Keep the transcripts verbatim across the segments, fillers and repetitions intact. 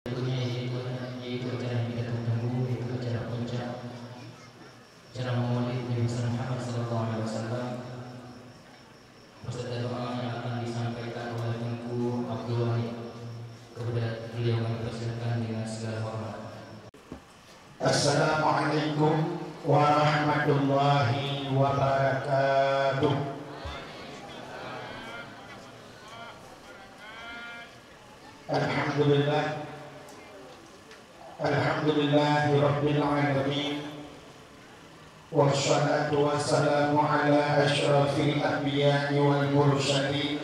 Berikutnya yaitu, yaitu acara yang kita tunggu-tunggu, yaitu acara puncak, acara Maulid Nabi besar Muhammad sallallahu alaihi wasallam. Beserta doa yang akan disampaikan oleh Teungku Abdul Wahid. Kepada beliau kami persilakan dengan segala hormat. Assalamualaikum warahmatullahi wabarakatuh. Alhamdulillah. Alhamdulillahi rabbil alamin. Wassalatu wassalamu ala asyrafil anbiya'i wal mursalin,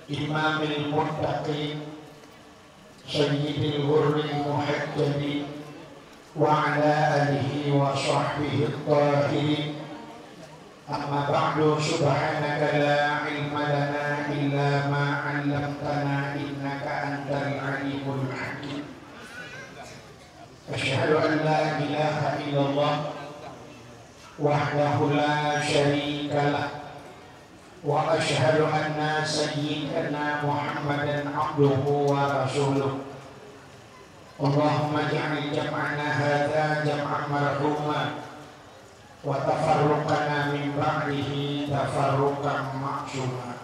imamil muttaqin, sayyidil ghurril muhajjalin, wa ala alihi wa sahbihi tahirin. Amma ba'du, subhanaka la ilma lana illa ma 'allamtana, innaka antal alimul hakim. Asyhadu an la ilaha illallah wahdahu la syarika lah, wa asyhadu anna sayyidana Muhammadan abduhu wa rasuluh. Allahumma ij'al jam'ana hadza jam'an marhuma, wa tafarruqana min ba'dihi tafarruqan ma'suma.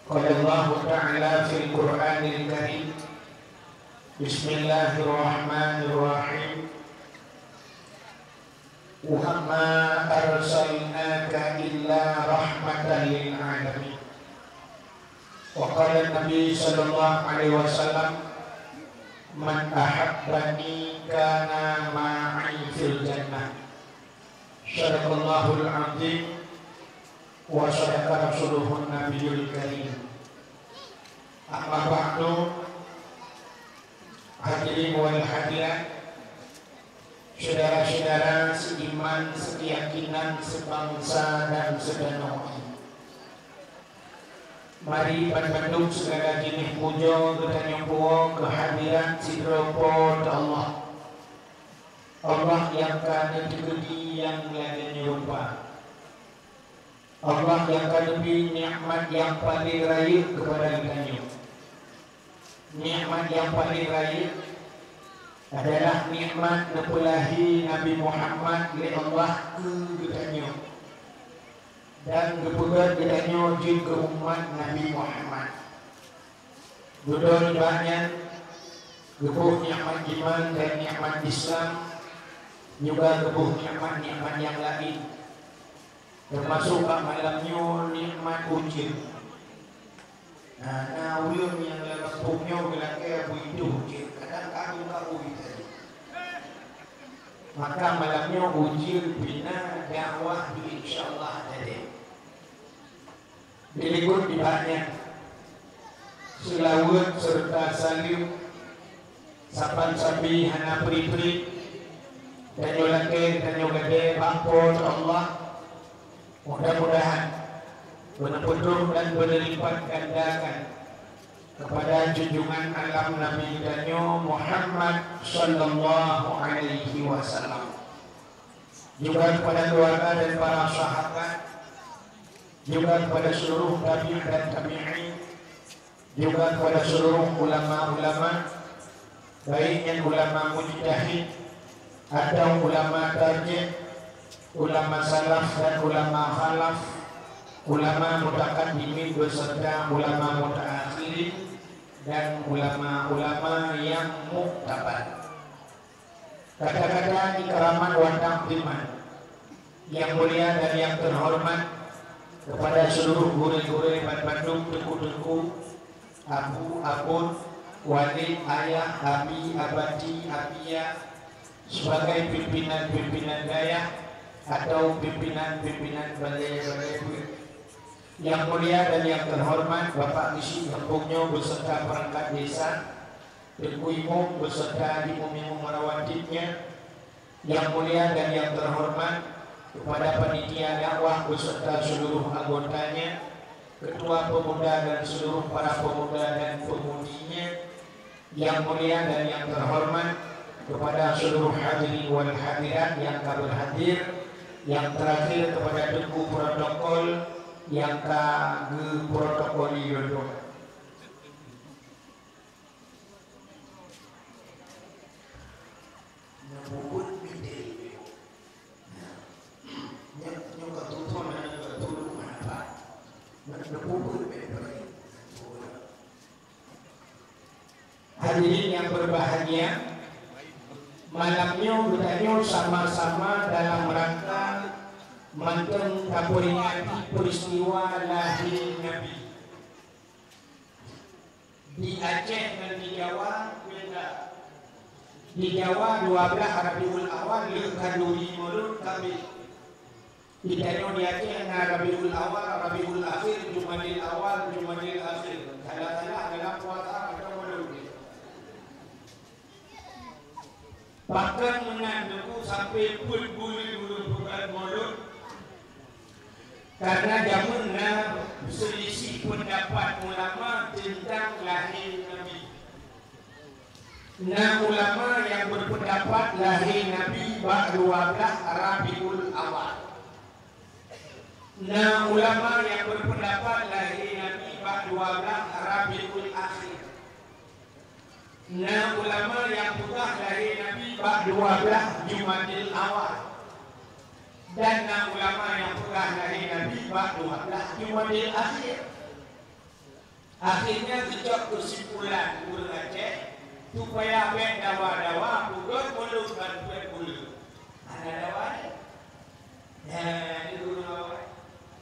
Qala Allahu ta'ala fil Qur'anil Karim, Bismillahirrahmanirrahim. Wa ma arsalnaka illa rahmatan lil alamin. Wa qala Nabi sallallahu alaihi wasallam, "Man ahabbani kana ma'i fil jannah." Shadaqallahul azim wa shadaqa rasuluhun nabiyul karim. Amma ba'du, hadirin wal hadirat, syedara-syedara seiman, sekeyakinan, sebangsa dan sedanau. Mari banmandum segala jeuneh pujoe geutanyoe puwoe keuhadiran sidroe Po teu Allah. Allah nyang ka neuteukeudi nyang lagée nyoe rupa. Allah nyang ka neubri nikmat nyang paleng rayeuk keupada geutanyoe. Nikmat nyang paleng rayeuk adalah nikmat neupeulahé Nabi Muhammad lé Allah keu geutanyoe dan geupeugét geutanyoe jeuet keu umat Nabi Muhammad. Dudoe nibak nyan, geuboh nikmat iman dan nikmat Islam, juga geuboh nikmat-nikmat nyang laén, teumasok bak malam nyoe nikmat ujeuen. Na, na ureuëng nyang lam gampông nyoe geulakée bui tuh ujeuen, kadang ka bui ka bui tadi. Maka malam nyoe ujeuen pih na, dakwah pih insya Allah tadé. Dilikot nibak nyan, seulaweuet seureuta saleuem saban sabe hana pri-pri tanyoe lakée tanyoe gadée bak Po teu Allah. Mudah-mudahan beuneupeudong dan beuneulipat gandakan keupada junjungan alam Nabi geutanyoe Muhammad sallallahu alaihi wasallam, juga keupada keuluwarga dan para sahabat, juga keupada seuluruh tabi'in dan tabi'in, juga keupada seuluruh ulama-ulama, baik nyan ulama mujtahid atawa ulama tarjih, ulama salaf dan ulama khalaf, ulama mutaqaddimin beserta ulama mutaakhirin, dan ulama-ulama nyang muktabar. Kata-kata ikraman wa takziman, nyang mulia dan nyang teuhoreumat keupada seuluruh gurée-gurée banmandum, teungku-teungku, abu, abon, walid, ayah, abi, abati, abiya, sebagai pimpinan-pimpinan dayah atau pimpinan-pimpinan balée-balée beuet. Nyang mulia dan nyang teuhoreumat Bapak Geuchik gampông nyoe beserta peurangkat desa, Teungku Imum beserta imum-imum rawatibnya, nyang mulia dan nyang teuhoreumat keupada panitia dakwah beserta seuluruh anggotanya, ketua pemuda dan seuluruh para pemuda dan pemudinya, nyang mulia dan nyang teuhoreumat keupada seuluruh hadirin wal hadirat nyang ka berhadir, nyang terakhir keupada teungku protokol nyang ka geuprotokoli lôn. Hadirin yang berbahagia, malam nyoe geutanyoe sama-sama dalam rangka mantong tapeuringati peristiwa lahé Nabi. Di Aceh ngon di Jawa beda. Di Jawa dua belas Rabiul Awal lheueh khanduri Maulud ka abéh. Di tanyoe di Aceh na Rabiul Awal, Rabiul Akhir, Jumadil Awal, Jumadil Akhir. Salah-salah dalam puasa atau Maulud. Pakon meunan Teungku sampai peuet buleuen ureuëng peugét Maulud? Karena jameun na seulisih peundapat ulama teuntang lahé Nabi. Na ulama nyang beupeudapat lahé Nabi bak dua belas Rabiul Awal. Na ulama nyang beupeudapat lahé Nabi bak dua belas Rabiul Akhir. Na ulama nyang peugah lahé Nabi bak dua belas Jumadil Awal. Dan na ulama nyang peugah lahé Nabi bak dua belas Jumadil Akhir. Akhirnya geucok keusimpulan ureuëng Aceh, supaya bék dawa-dawa peugét Maulud ban peuet buleuen. Hana dawa lé. Nah, di ureuëng awai.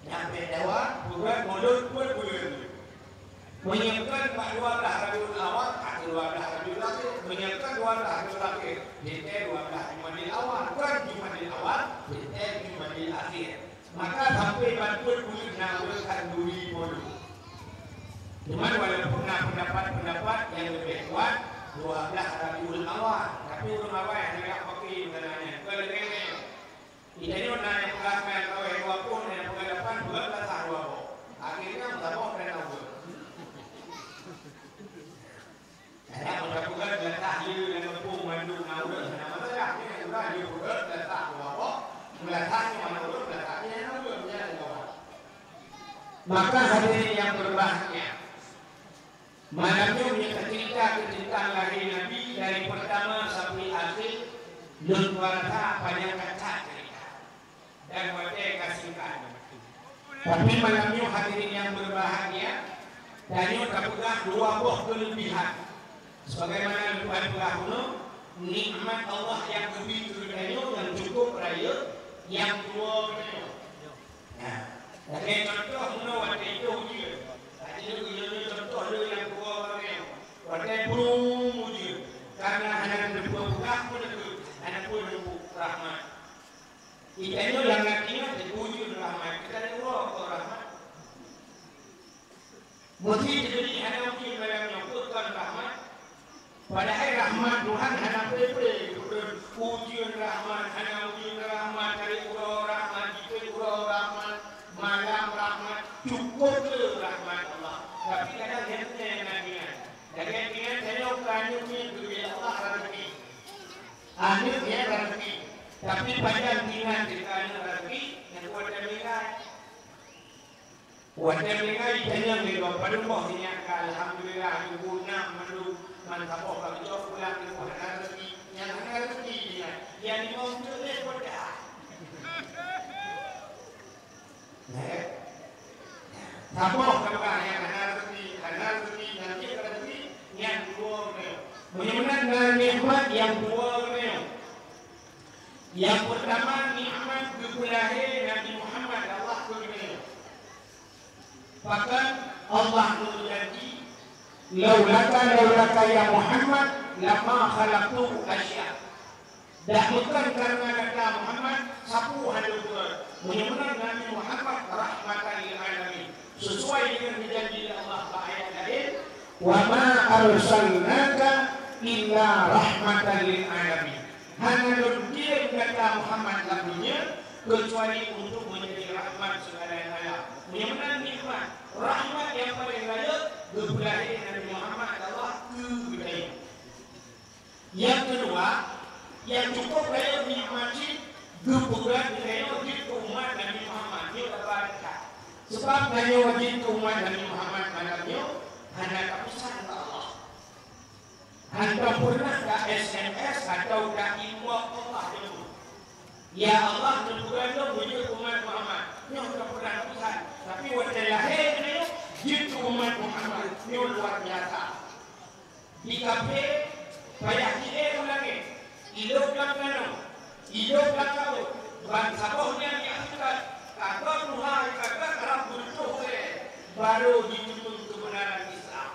Nyang bék dawa peugét Maulud peuet buleuen. Meunyoe kon bak dua belas Rabiul Awal, atau dua belas Rabiul Akhir. Meunyoe kon dua belas Rabiul Akhir, teuntèe dua belas Jumadil Awal. Kon Jumadil Awal, teuntèe Jumadil Akhir. Maka sampai ban peuet buleuen na ureuëng khanduri Maulud. Cuman walaupun na pendapat-pendapat yang lebih kuat, dua belas Rabiul Awal, tapi ureuëng awai hana jak pakai meunan nyan. Kon lagèe nyan. Di tanyoe na nyang peugah kan kawai dua ploh, na nyang peugah lapan, peugah belasah dua boh. Akhirnya meusaboh dan na ureuëng. Kadang meusapeugah gata lé lam gampông mandum na ureuëng, hana masalah. Nyan ureuëng lé peugah gata dua boh, gata nyoe hana ureuëng, gata nyan na ureuëng, nyan na ureuëng. Maka hadirin yang berbahagia, malam nyoe meunyoe tacerita keu teuntang lahé Nabi dari pertama sampai akhir, lôn rasa panjang that cerita. Dan watèe ka singkat. Tapi malam nyoe hadirin yang berbahagia, tanyoe tapeugah dua boh keulebihan. Sebagaimana lôn peugah bunoe, nikmat Allah nyang geubri keu geutanyoe nyang cukup rayeuk, nyang tuwoe geutanyoe. Nah, lagèe contoh bunoe watèe itu ujeuen. Hati lôn, lôn contoh lôn nyang tuwoe geutanyoe. Watèe brung ujeuen, karena hana teupeue peugah pun, hana pun neupeu rahmat. Geutanyoe nyang na ingat ujeuen rahmat, geutanyoe uroe kon rahmat. Meusé teujadi hana ujeuen malam nyoe, peue kon rahmat? Padahai rahmat Tuhan hana peue-peue. Ujeuen rahmat, hana ujeuen rahmat, hari uroe rahmat, jiteuet uroe rahmat, malam rahmat, cukup le rahmat Allah. Tapi kadang nyan nyang na ingat. Lagèe ingat tanyoe keu aneuk nyan geubri Allah raseuki. Aneuk nyan raseuki. Tapi pajan ingat keu aneuk raseuki, nyang kuat dan meninggai. Watèe meuninggai tanyong lé gob, padum boh nyak ka, alhamdulillah, ibu nam mandum, man saboh ka geucok pulang, ibu hana rezeki, nyang hana rezeki nyan, nyang limong teuk lé peugah. Eh? Saboh ka peugah nyang hana rezeki, hana rezeki, nyang jeuet rezeki, nyang dua meunyoe. Meunyoe meunan na nikmat nyang dua meunyoe. Nyang peurtama nikmat geupeulahé Nabi Muhammad Allah keu geutanyoe. Pakon Allah meujanji, "Laulaka, laulaka ya Muhammad, lama khalaqtul asya." Dak meukon kareuna gata Muhammad, sapeue hana lôn buet. Meunyoe meunan Nabi Muhammad rahmatan lil alamin. Sesuai dengan janji Allah bak ayat laén, "Wa ma arsalnaka illa rahmatan lil alamin." Hana lôn kirém gata Muhammad lam dunia keucuali untuk menjadi rahmat segala alam. Meunyoe meunan nikmat, rahmat nyang paleng rayeuk geupeulahé Nabi Muhammad Allah keu geutanyoe. Nyang keudua, nyang cukup rayeuk nikmat cit geupeugah geutanyoe jeuet keu umat Nabi Muhammad, nyoe haba teuka. Sebab tanyoe jeuet keu umat Nabi Muhammad malam nyoe hana tapeusan bak Allah. Hantom peureunah ka S M S atau ka inbox Allah jeuet. Ya Allah, neupeugah lôn beujeuet umat Muhammad. Nyoe ka peureunah pesan, tapi watèe lahé geutanyoe jeuet keu umat Muhammad. Nyoe luar biasa. Di kafé payah jiék u langét, ilôb lam tanoh, ilôb lam laôt, ban saboh nyang jiasoe that, ka gob tuha, ka gob rab beureutoh ulée, barô jiteumeung keubeunaran Islam.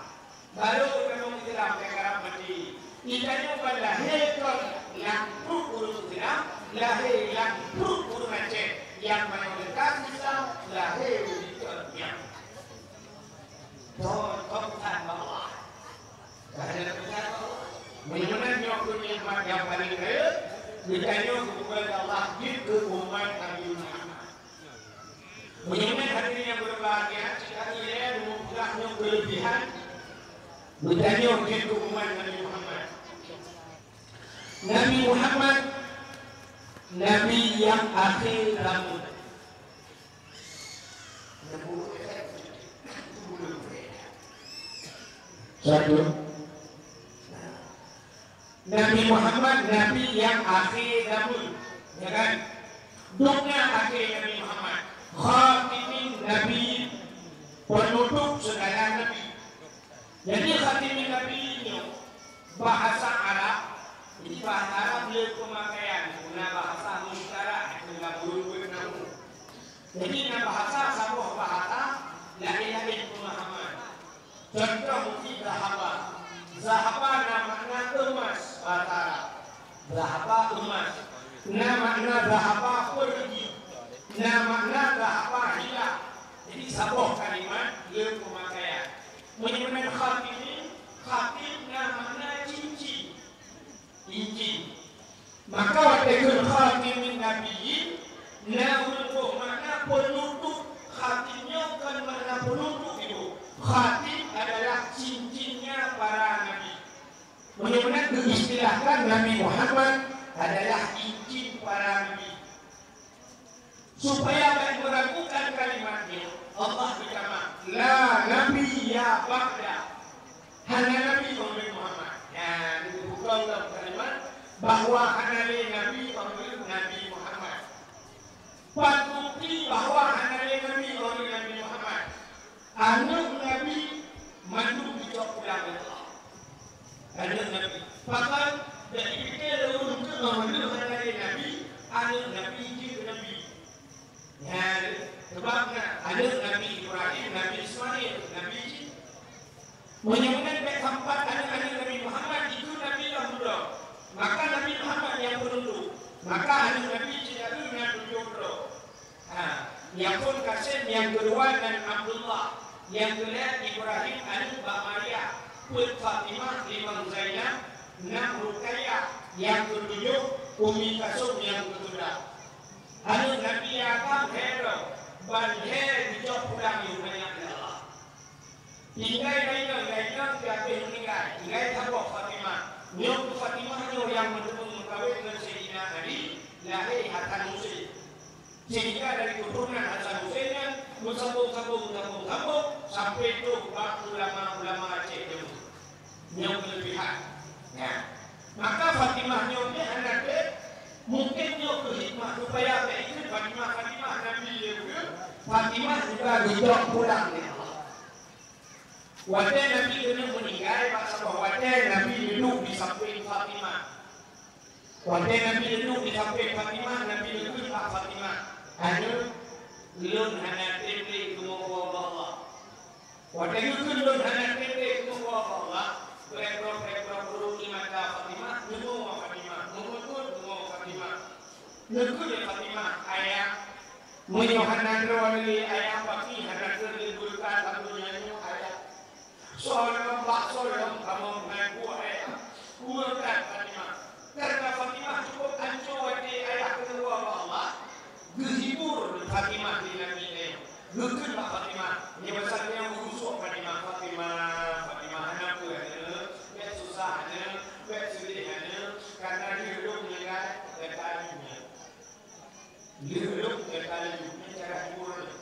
Barô tamong Islam nyang karab maté. Geutanyoe ban lahé kon lam pruet ureuëng Islam, lahé lam pruet ureuëng Aceh nyang mayoritas Islam, lahé di kon nyan. Thon, thon that bak Allah. Ka hana that bak Allah. Meunyoe nyoe keu nikmat nyang paleng rayeuk, geutanyoe geupeugah lé Allah jeuet keu umat Nabi Muhammad. Meunyoe hadirin yang berbahagia, cit lagée lé meunyoe peugah nyoe keulebihan, geutanyoe jeuet keu umat Nabi Muhammad. Nabi Muhammad, Nabi nyang akhé zaman. Satu. Nabi Muhammad, Nabi nyang akhé zaman, ya kan? Dum na akhé Nabi Muhammad, khatimin nabiyyin, penutup segala nabi. Jadi, khatimin nabiyyin nyoe bahasa Arab, jadi bahasa Arab le peumakaian, na bahasa musytarak, na ureuëng buet namu. Jadi, na bahasa saboh bahasa laén-laén peumahaman. Contoh, meusti zahaba. Zahaba na makna emas, bahasa Arab. Zahaba emas. Na makna zahaba pergi. Na makna zahaba hilang. Jadi, saboh kalimat le peumakaian. Meunyoe meunan khatim, khatim na makna cincin. Injil. Maka watée kheun khatimin nabiyyin, na ureuëng boh makna penutup. Khatim nyoe kon makna penutup, Ibu. Khatim adalah cincinnya para nabi. Meunyoe meunan geuistilahkan Nabi Muhammad adalah injil para nabi. Supaya bék meuragukan kalimat nyoe, Allah geutamah, "La nabiyya ba'da." Hana nabi 'oh lheueh Muhammad. Nyan, geupeugah lam kalimat bahwa hana lé nabi 'oh lheueh Nabi Muhammad. Pat bukti bahwa hana lé nabi 'oh lheueh Nabi Muhammad? Aneuëk nabi mandum geucok pulang lé Allah. Aneuëk nabi. Pakon? Bék jipike lé ureuëng keu ngon mandum hana lé nabi, aneuëk nabi jeuet nabi. Nyan, sabab na aneuëk Nabi Ibrahim, Nabi Ismail, nabi jih. Meunyoe meunan bék sampat aneuëk-aneuëk Nabi Muhammad jikheun nabi lom dudoe, maka Nabi Muhammad nyang peununjuk, maka aneuëk nabi jih na tujoh droe. Ha, nyang phôn Kasim, nyang keudua nan Abdullah, nyang keulhèe Ibrahim aneuëk bak Maria, peuet Fatimah, limong Zainab, nam Ruqayyah, nyang keutujoh Ummi Kalsum, nyang keutujoh. Aneuëk Nabi Adam lhèe droe, ban lhèe geucok pulang yôh manyak lé Allah. Tinggai lainyoe, lainyoe ka habéh meuninggai, tinggai saboh Fatimah. Nyoe keuh Fatimah nyoe nyang meuteumé meukawen ngon Saidina Ali, lahé Hasan Husein. Sehingga dari keturunan Hasan Husein nyan meusambông-sambông, meusambông-sambông sampai trôh bak ulama-ulama Aceh jameun. Nyoe keulebihan. Nah, maka Fatimah nyoe nyan hana trép, mungken nyoe keuh hikmah supaya taikheun Fatimah, Fatimah Nabi lé ureuëng, Fatimah juga geucok pulang lé Allah. Watée Nabi keuneuk meuninggai, bak saboh watée Nabi neuduek di sampéng Fatimah. Watée Nabi neuduek di sampéng Fatimah, Nabi neukheun bak Fatimah, "Aneuëk, lôn hana trép lé keunoe ubak Allah." Watée geukheun lôn hana trép lé keunoe ubak Allah, prek-prok, prek-prok, ureuëng di mata Fatimah, neumoe Fatimah, meumeutuet neumoe Fatimah. Neukheun lé Fatimah, "Ayah, meunyoe hana droe lé ayah, paki hana keu lé beureukat lam donya nyoe, ayah." Soe lom bak soe lom kamoe meunan buet ayah. Beureukat Fatimah. Karena Fatimah cukup ancô watée ayah keuneuk ubak Allah. Geuhibur Fatimah di Nabi nyoe. Geukheun bak Fatimah, nyoe masa nyoe geurusok Fatimah, "Fatimah, Fatimah, hana peue aneuëk, bék susah aneuëk, bék seudeh aneuëk, karena lheueh lôn meuninggai, gata laju nyan." Lheueh lôn gata laju, nyan cara hibur aneuëk.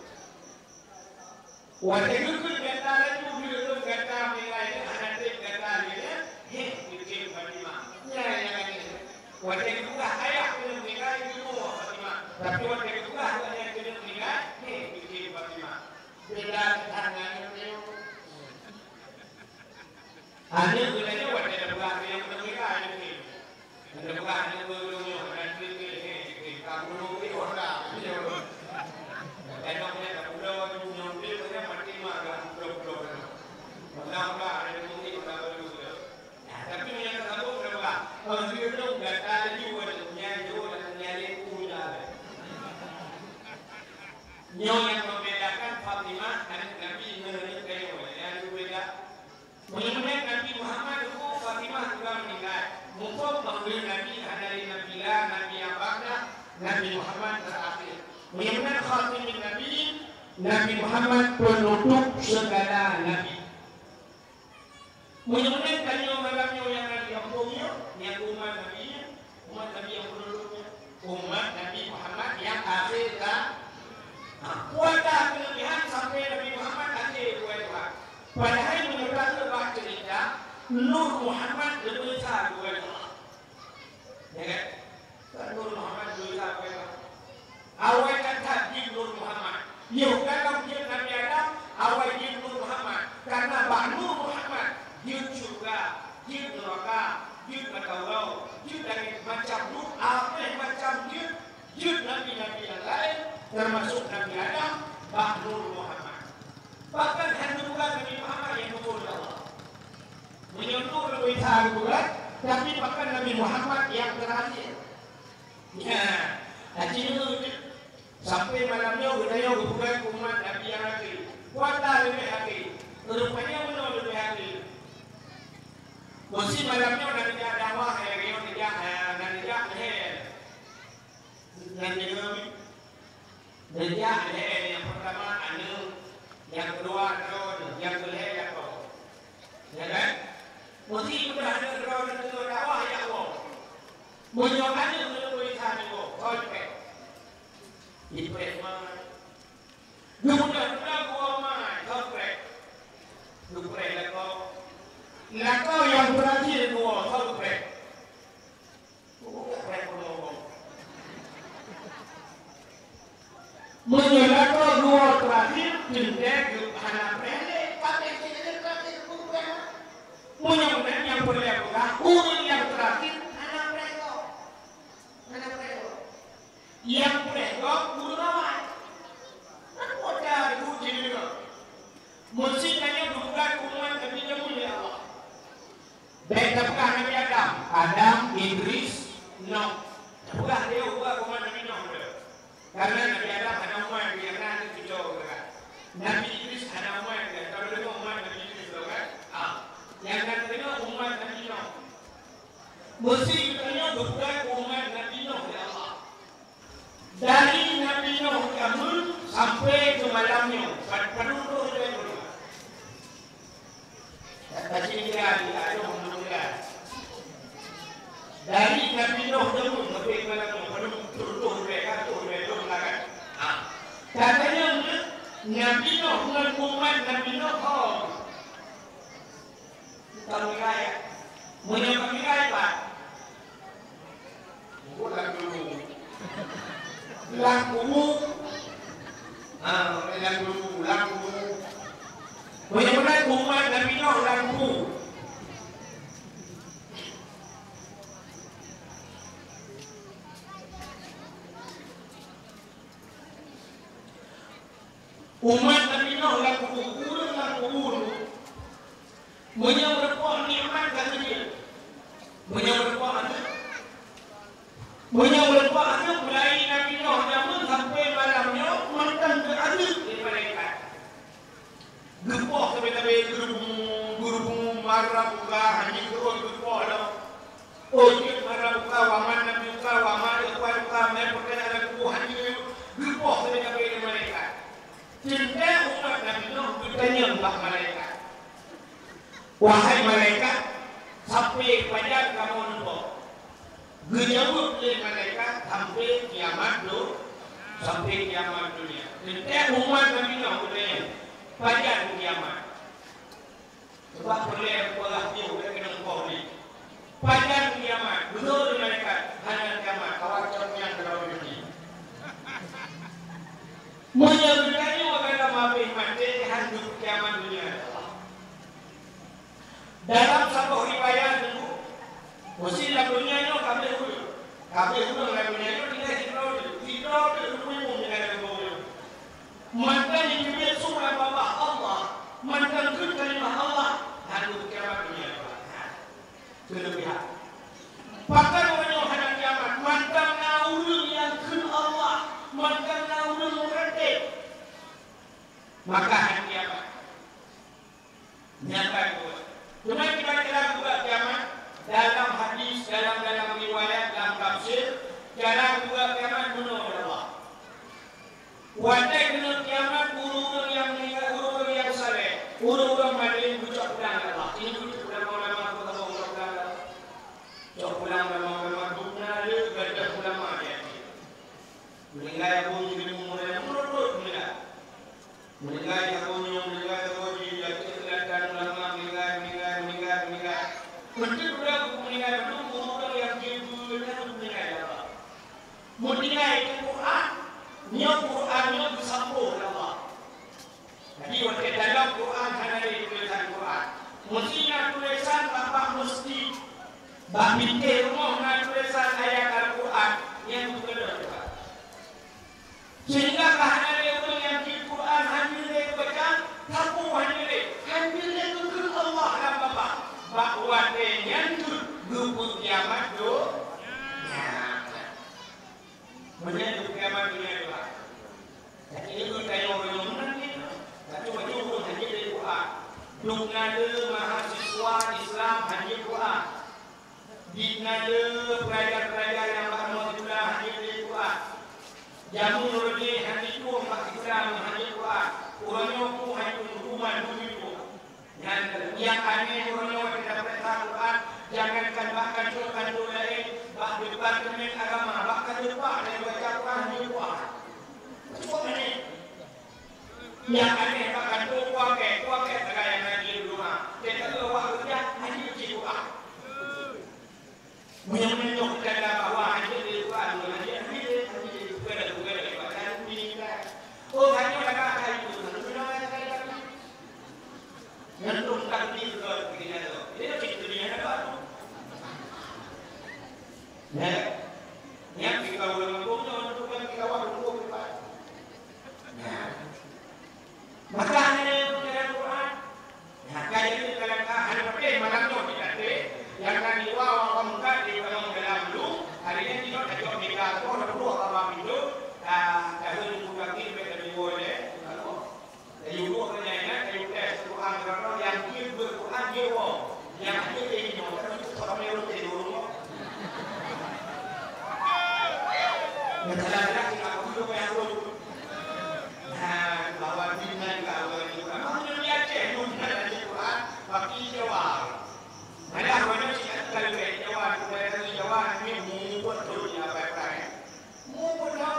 Watée geukheun gata laju, lheueh lôn gata meuninggai, hana trép gata lé nyan, heh, geukheun Fatimah. Nyan nyang aneuëk. Watée geupeugah ayah keuneuk meuninggai, geuyue Fatimah. Tapi watée geupeugah gobnyan keuneuk meuninggai, heh, geukheun Fatimah. Beda that ngon aneuëk nyoe. Aneuëk geutanyoe Hana peugah hana meunyoe, hana treuk lé, hé, ka meunyoe Honda. Kadang-kadang ka pulo, nyoe treuk, kadang maté ma ka pulo-pulo. Honda, Honda, hana meunyoe Honda baru tu. Nah, tapi nyang ka sambung hana peugah. Oh, dia tu gata laju, nyan tu, nyan lé, punya. Nyoe nyang membedakan Fatimah aneuk Nabi ngon aneuk geutanyoe. Nyang beubeda. Meunyoe Nabi Muhammad, Fatimah juga meuninggai. Muphom bahwa Nabi hana lé Nabi la, Nabi nyang bak dah, Nabi Muhammad terakhir. Meunyoe Khatamin Nabiyyin, Nabi Muhammad penutup segala nabi. Meunyoe tanyoe malam nyoe nyang na di gampông nyoe, nyang umat Nabi nyoe, umat Nabi nyang peunutôp nyoe, umat Nabi Muhammad nyang akhé ka. Ha, kuasa keulebihan sampai Nabi Muhammad akhé geuwoe Tuhan. Padahai meunyoe tateuk bak cerita, Nur Muhammad leubeh sa geuwoe Tuhan. Ya kan? Kan Nur Muhammad geuwoe Tuhan. Awai that-that jeuet Nur Muhammad. Yoh, dalam jeuet Nabi Adam, awai jeuet Nur Muhammad. Karena bak Nur Muhammad, jeuet syeuruga, jeuet neuraka, jeuet mata uroe, jeuet langét, macam Nur, abéh macam jeuet, jeuet nabi-nabi nyang laén, termasuk Nabi Adam, bak Nur Muhammad. Bahkan hana bukan Nabi Muhammad nyang geuboh lé Allah. Meunyoe Nur leubeh sa geupeugah, tapi bahkan Nabi Muhammad nyang terakhir. Nyan, aci nyoe jeuet. Sampai malam nyoe geutanyoe geupeugah keu umat Nabi nyang akhé. Kuasa leubeh akhé. Rupanya meunoe leubeh akhé. Meusé malam nyoe na neujak dakwah, eh, nyoe neujak, eh, na neujak lhèe. Nyan deungoe. Neujak lhèe, nyang peurtama aneuk, nyang keudua droeneuh, nyang keulhèe lakoe. Ya kan? Meusé udah aneuk droeneuh keu dakwah, ya Allah. Meunyoe aneuk meunyoe tulisan nyoe, soe jipreh? Jipreh ma. Geupeugah-peugah geuwoe ma, soe preh? Geupreh lakoe. Lakoe nyang beurakhé geuwoe, soe geupreh? Geupreh peunoh. Meunyoe lakoe geuwoe teurakhir, teuntèe geuh hana preh lé, ka preh cit lé teurakhir geupreh. Meunyoe na nyang peureulèe peugah, ureueng nyang teurakhir hana preh gob. Hana preh gob. Nyang preh gob ureueng awai. Kan kota deungoe cit deungoe. Meusé tanyoe geupeugah keu umat Nabi jameun lé Allah. Bèk tapeugah Nabi Adam, Adam, Idris, Noh. Tapeugah lé ubat umat Nabi Noh lé. Karena Nabi Adam hana umat, nyang na aneuk cucoe geuh kan. Nabi Idris hana umat, kan? Tadeungoe umat Nabi Idris lom kan? Ah. Nyang na tadeungoe umat Nabi Noh. Meusé geutanyoe geupeugah umat Nabi Noh lé Allah. Dari Nabi Nuh jameun sampai keu malam nyoe, pad-, padum ploh ribèe thôn. Dari Nabi Nuh jameun sampai keu malam nyoe, padum ploh ribèe, ka ploh ribèe thôn lah kan? Ha. Katanya Nabi Nuh ngon umat Nabi Nuh, ho. Ka meuirai, ya? Meunyoe ka meuirai, pat? Bukan lam kubu. Lam kubu. Ha, lam kubu, lam kubu. Meunyoe meunan umat Nabi Nuh lam kubu. Umat Nabi Nuh lam kubu, ureueng lam kubu nyoe, meunyoe meurumpok nikmat ka keu jih. Meunyoe meurumpok aneuk, meunyoe meurumpok aneuk, mulai Nabi Nuh jameun sampai malam nyoe, mantong geuaneuk lé malaikat. Geupoh sabe-sabe, geurubung, geurubung, mara buka, hana geupoh lom. Oh, jeuet mara buka, waman nabi buka, waman ikhwan buka, mé peureulèe ada kubu, hana geupoh sabe-sabe lé malaikat. Teuntèe umat Nabi Nuh geutanyong bak malaikat, "Wahai malaikat, sampai pajan kamoe neupoh?" Geujaweueb lé malaikat, "Sampai kiamat du-, sampai kiamat dunia." Teuntèe umat Nabi Nuh geutanyong, "Pajan kiamat?" Coba peureulèe peugah piôh lé keunong poh ni. Pajan kiamat? Beutôi malaikat, hana kiamat, awak cok nyang keudroe dunia. Meunyoe geutanyoe agama habéh maté, han geupeukiamat dunia. Dalam saboh riwayat nyoe, meusé lam dunia nyoe ka habéh Tapi ureuëng laén meunyoe tinggai sidroe teuk, sidroe teuk ureuëng tinggai lam bumoe nyoe. Mantong jiteubiet su lam babah Allah, mantong kheun kalimah Allah, hana kiamat dunia nyoe. Keuleubiehan. Pakon uroe nyoe hana kiamat, mantong na ureuëng nyang kheun Allah, mantong na ureuëng meuratéb. Maka hana kiamat. Nyan bagus. Cuma kita dalam buka kiamat, dalam hadis, dalam, dalam riwayat, dalam tafsir, dalam buka kiamat bunoe Allah. Watée keuneuk kiamat, ureuëng-ureuëng nyang meuninggai, ureuëng-ureuëng nyang saleh, ureuëng-ureuëng mandum geucok pulang lé Allah. Ini geucok pulang ulama, geucok pulang ulama. Cok pulang ulama, ulama dum na le gadoh ulama di até. Meuninggai pun jadi umur yang menurut meuninggai. Meuninggai saboh nyoe, meuninggai saboh jih, jak cit keulatan ulama meuninggai, meuninggai, meuninggai, meuninggai. Meunteuek udah buku meuninggai bandum, ureuëng nyang jeuet meuninggai lé Allah. Meutinggai di Quran, nyoe Quran nyoe geusampoe lé Allah. Jadi, watée dalam Quran hana lé tulésan Quran. Meusti na tulésan bak, bak meusti. Bak pintoe rumoh na tulésan ayat Al-Quran nyang geukeudeuh. Sehingga ka hana lé ureuëng nyang jeuet Quran hana lé geubaca, sapeue hana lé, hana lé geukheun Allah lam babah. Bak watée nyan cit geupeukiamat donya. Meunyoe geupeukiamat donya dua. Jadi, itu kayu ureuëng meunan ni. Tapi, baju ureuëng hana lé Quran. Dum na le mahasiswa Islam hana lé Quran. Di na le pelajar-pelajar nyang bak rumoh sikula hana lé Quran. Jameun uroe nyoe hana tueng bak sikula hana lé Quran. Uroe nyoe pun hana tueng, hukuman dunia. Nyan, nyang aneh uroe nyoe watée tapeuriksa Quran, jangankan bak kantô-kantô laén, bak departemen agama, bak kantô bak nyang baca Quran hana lé Quran. Cukup aneh. Nyang aneh bak kantô puakée, puakée sagai nyang rajin doa. Lé ka awak keureuja, hana jeuet cit doa. Meunyoe meunyoe tanda bahwa hana jeuet cit doa, hana jeuet, hana jeuet, hana jeuet, bukan, bukan, bukan, bukan, bukan. Oh, hana lagak hai tu, hana lagak hai tu. Nyan dum takdir keu geutanyoe. Jadi, cit dunia nyan baru. Ya. Nyan tinggai ureuëng gampông nyoe, bukan tinggai ureuëng gampông. Ya. Maka hana lé pelajaran Quran. Nah, ka jadi dalam ka hana patéh malam nyoe di Aceh, nyang ka dibawa orang muka di Gunong Dalam dulu, hari nyan jinoe tajok mega, oh, dah dua orang itu, ah, dah dua ribu kaki lebih dari dua ya, kalau dari dua orang yang ingat, dari tes Quran, kalau yang dia berquran, dia wong. Nyang hana lé nyoe, tapi tu seorang yang roti dulu. Nyang salah-salah kita aku tu yang roti. Nah, bahwa di mana ka awak ni, kamu ni dia cek, lu mana ada Quran, bagi Jawa. Malah mana sih kalau Jawa, kalau Jawa ni mumput tu ni apa-apa. Mumput dah.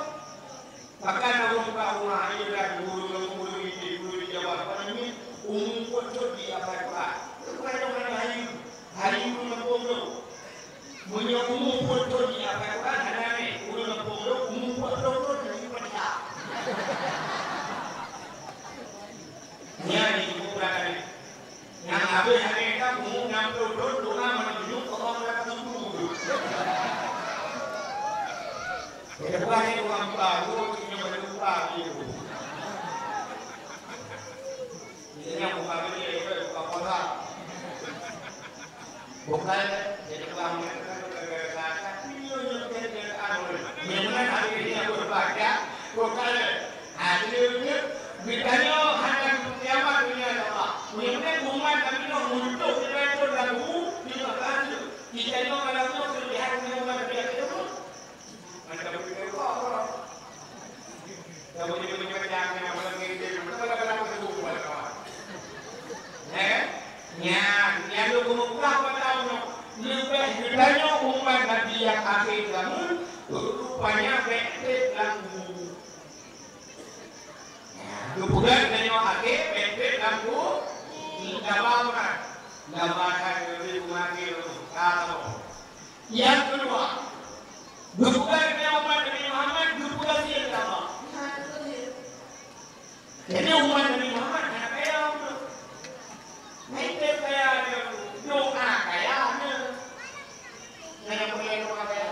Bahkan ureuëng bak rumoh ayah dan guru-guru di, guru di Jawa, apa namanya, umur pun cot di apa Quran. Bukan orang lain, hari pun lempung tu. Punya umur pun cot di apa Quran, hana ni, ureuëng lempung tu, umur pun cot di Quran. Nya ni, bukan ni. Nyang habéh lagée ka bumoe nyang peuet thon doa meunan jinoe Allah meunan ka tutoe. Keudua nyan ureuëng muka, ureuëng nyang meunan muka jih. Misalnya muka gede, muka bola. Bukan, jadi ureuëng muka, tapi nyoe nyang meunan habéh nyan beureubaca, bukan. Akhirnya, geutanyoe hana kiamat dunia Allah. Meunyoe umat Nabi Nuh meureutoh di Baitul Lagu, di Mekah tu, geutanyoe malam nyoe keulebihan ngon umat Nabi Nuh. Macam begitu, Allah. Kamu jadi macam-macam, yang orang ngirim, macam-macam, macam-macam, kawan. Ya kan? Nyan, nyang lôn peugah bak tanyoe, leubeh geutanyoe umat Nabi nyang akhé zaman, rupanya bék treb lam kubu. Geupeugah tanyoe akhé bék treb lam kubu, di dalam rat. Dalam rat, leubeh umat akhé lom, ka saboh. Nyang keudua, geupeugah tanyoe umat Nabi Muhammad, geupeugah sie lam kubu. Jadi, umat Nabi Muhammad hana kaya ulôn. Meuntang kaya ulôn, doa kaya ulôn. Hana boleh doa kaya.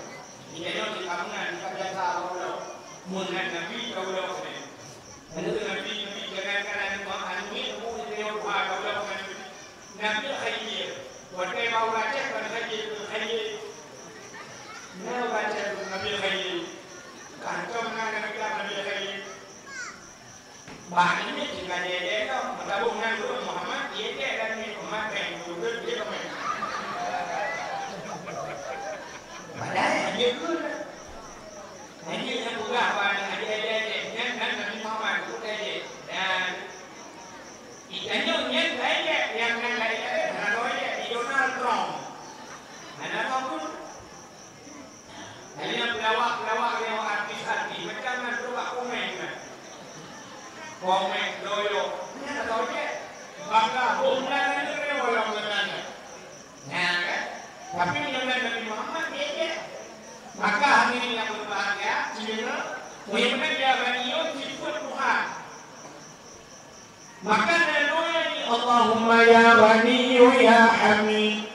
Di tanyoe di kamoe na, di ka biasa bak ulôn. Meunan Nabi ka ulôn keunoe. Nabi, Nabi, jangan kan aneuk, aneuk miet bu di tanyoe tuha ka ulôn keunoe. Nabi Khidir. Watèe bak ureueng Aceh kon Khidir, kon Khidir. Na ureueng Aceh Nabi Khidir. Kantong na Nabi, Nabi Khidir. Bah, ini tinggal dia, dia tu. Meutabong nan dulu Muhammad, dia, dia dan ni Muhammad, dan dulu dia tu main. Padahal dia tu lah. Hanya yang peugah bah, dia, dia, dia, dia, dan, dan Nabi Muhammad, tu dia, dia. Dan, itanyoe nyan lain, dia, yang nan lain, dia, hana tahu dia, di Donald Trump. Hana tahu pun. Hanya pelawak-pelawak nyoe, artis-artis, macam mana coba komen kan? Komen, loyo. Ini ada tahu je. Bangga, bukan itu dia orang mengenalnya. Nah, kan? Tapi mengenal Nabi Muhammad, dia je. Maka hadirin yang berbahagia, sebenarnya, muhimnya dia radio sifat Tuhan. Maka na doa ni, Allahumma ya Ghaniyyu ya Hamid,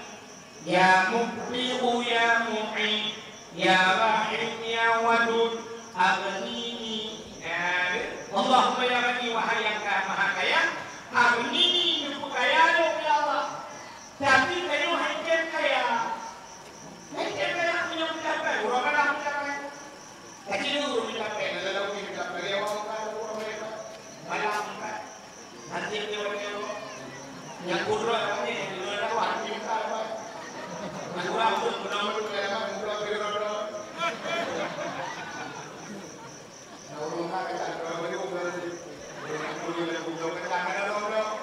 ya Mubdi'u ya Mu'id, ya Rahim ya Wadud, aghnini. Ya, Allahumma ya Ghani, wahai yang ka-, Maha Kaya, aghnini, neupeu kaya lôn, ya Allah. Tapi tanyoe han tem kaya. Han tem kaya, meunyoe meucapai, uroe malam meucapai. Ka jinoe ureueng meucapai, na lalui meucapai, lewat muka ada ureueng mereka. Malam muka. Nanti dia orang yang, yang kudrat apa ni, yang di luar dakwah, nanti muka apa. Yang kurang pun, pernah menurut saya, kan, kurang beri orang. Nah, ureueng muka kata, kurang beri orang. Ureueng muka kata, ada orang.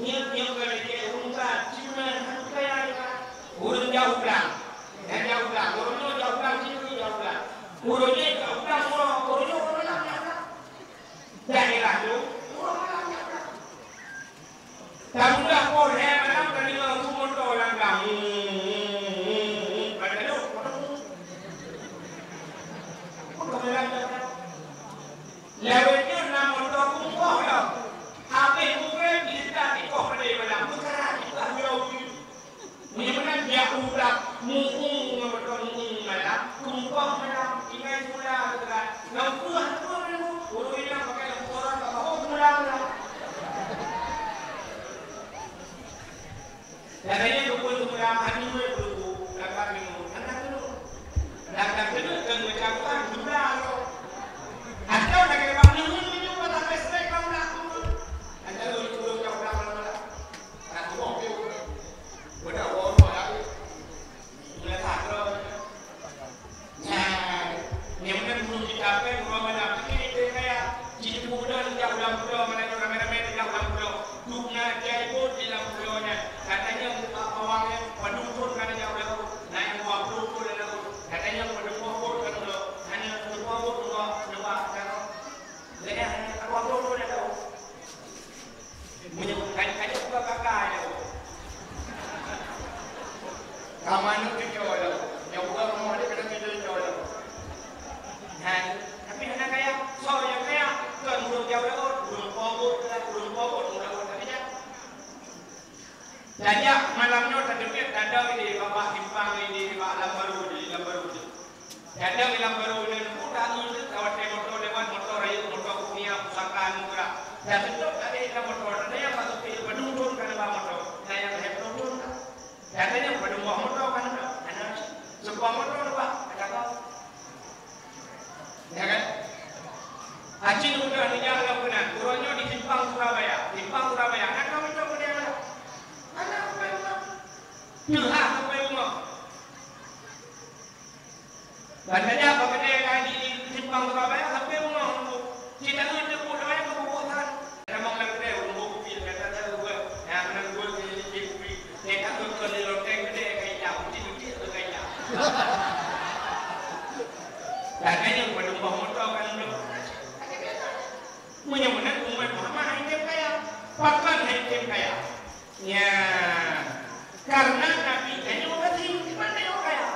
Nyoe, nyoe ka lagèe ureueng ka cuma hana kaya ka. Ureueng jak u blang. Nyang jak u blang. Ureueng nyoe jak u blang, cit jak u blang. Ureueng nyoe jak u blang, ureueng, ureueng nyoe ureueng lam jak u blang. Daerah tu, ureueng lam jak u blang. Tamudah poh lhèe malam ka deungö su moto lam blang. Padahai moto. Moto lam jak u blang. Lawét nyoe na moto kumpah lom. Habéh mugreb, jiteuka tikoh padé malam. Peukara jipeuhuyô jih. Meunyoe meunan jak u blang, mu'ueng ngon moto mu'ueng malam, kumpah malam, tinggai seumula peukara. Lam peue hana peue meunyoe, ureueng inong pakai lampu sorot ka bahô seumula malam. Katanya dukun sebelah maju, eh, dulu, belakang dulu. Hana dulu. Belakang dulu, keu macam orang gula tu. Atau lagi bang nunun menyuruh sampai selesai kau nak turun. Hana dulu, turun jauh dah malam-malam. Hana turun, dia. Udah, orang lagi. Udah tak, bro. Nyan, nyang meunan ureueng jicapai uroe malam, tapi hana tem kaya. Jiteupeue na jak u lam pulo, meunan ramé-ramé jak u lam pulo. Dum na jai bot di lam pulo nyan. Katanya muka pawang nyan, padum thon ka na jak u laôt. Na nyang dua ploh thon na laôt. Katanya padum boh bot ka na laôt. Hana padum boh bot, dua, dua, ka na. Lagèe hana dua ploh thon na laôt. Meunyoe kan, kan buka kakak nyoe. Ka manok cuco lom. Nyoe buka rumoh dia kena cuco lom. Nah, tapi hana kaya, soe nyang kaya, kon ureueng jauh laôt, ureueng Pobot lah, ureueng Pobot, ureueng Pobot, tapi dah. Tajak malam nyoe tateubiet, tadong di bak simpang di, di bak Lam Barô di, Lam Barô di. Tadong di Lam Barô nyan, buta ngon teuka watèe moto lewat, moto rayeuk, moto kunia, pusaka, anugeurah. Taseutôt tadi lam moto, na nyang bak supir, padum thon ka na bak moto, na nyang lhèe ploh thon ka. Katanya padum boh moto ka na, na, na. Sebuah moto na bak, kata kau. Ya kan? Acil udah dijak lam keunan, uroe nyoe di simpang Surabaya. Simpang Surabaya, na kau minta keunan mana? Mana sampai rumah? Teuhah sampai rumah. Katanya, bak keudè ka di, di simpang Surabaya, sampai rumah. Cit tangan dia buat doa yang kebubuk kan. Ada mak lam keudè, ureueng bôh kupi, kata saya buat. Ya, menang gol di, di, di kupi. Saya takut kalau di loteng keudè, kain jam. Cit, cit, atau kain jam. Katanya, padum boh moto kan, bro. Meunyoe meunan umat Muhammad han tem kaya. Pakon han tem kaya? Ya, karena Nabi tanyoe geutanyoe di mana nyoe kaya.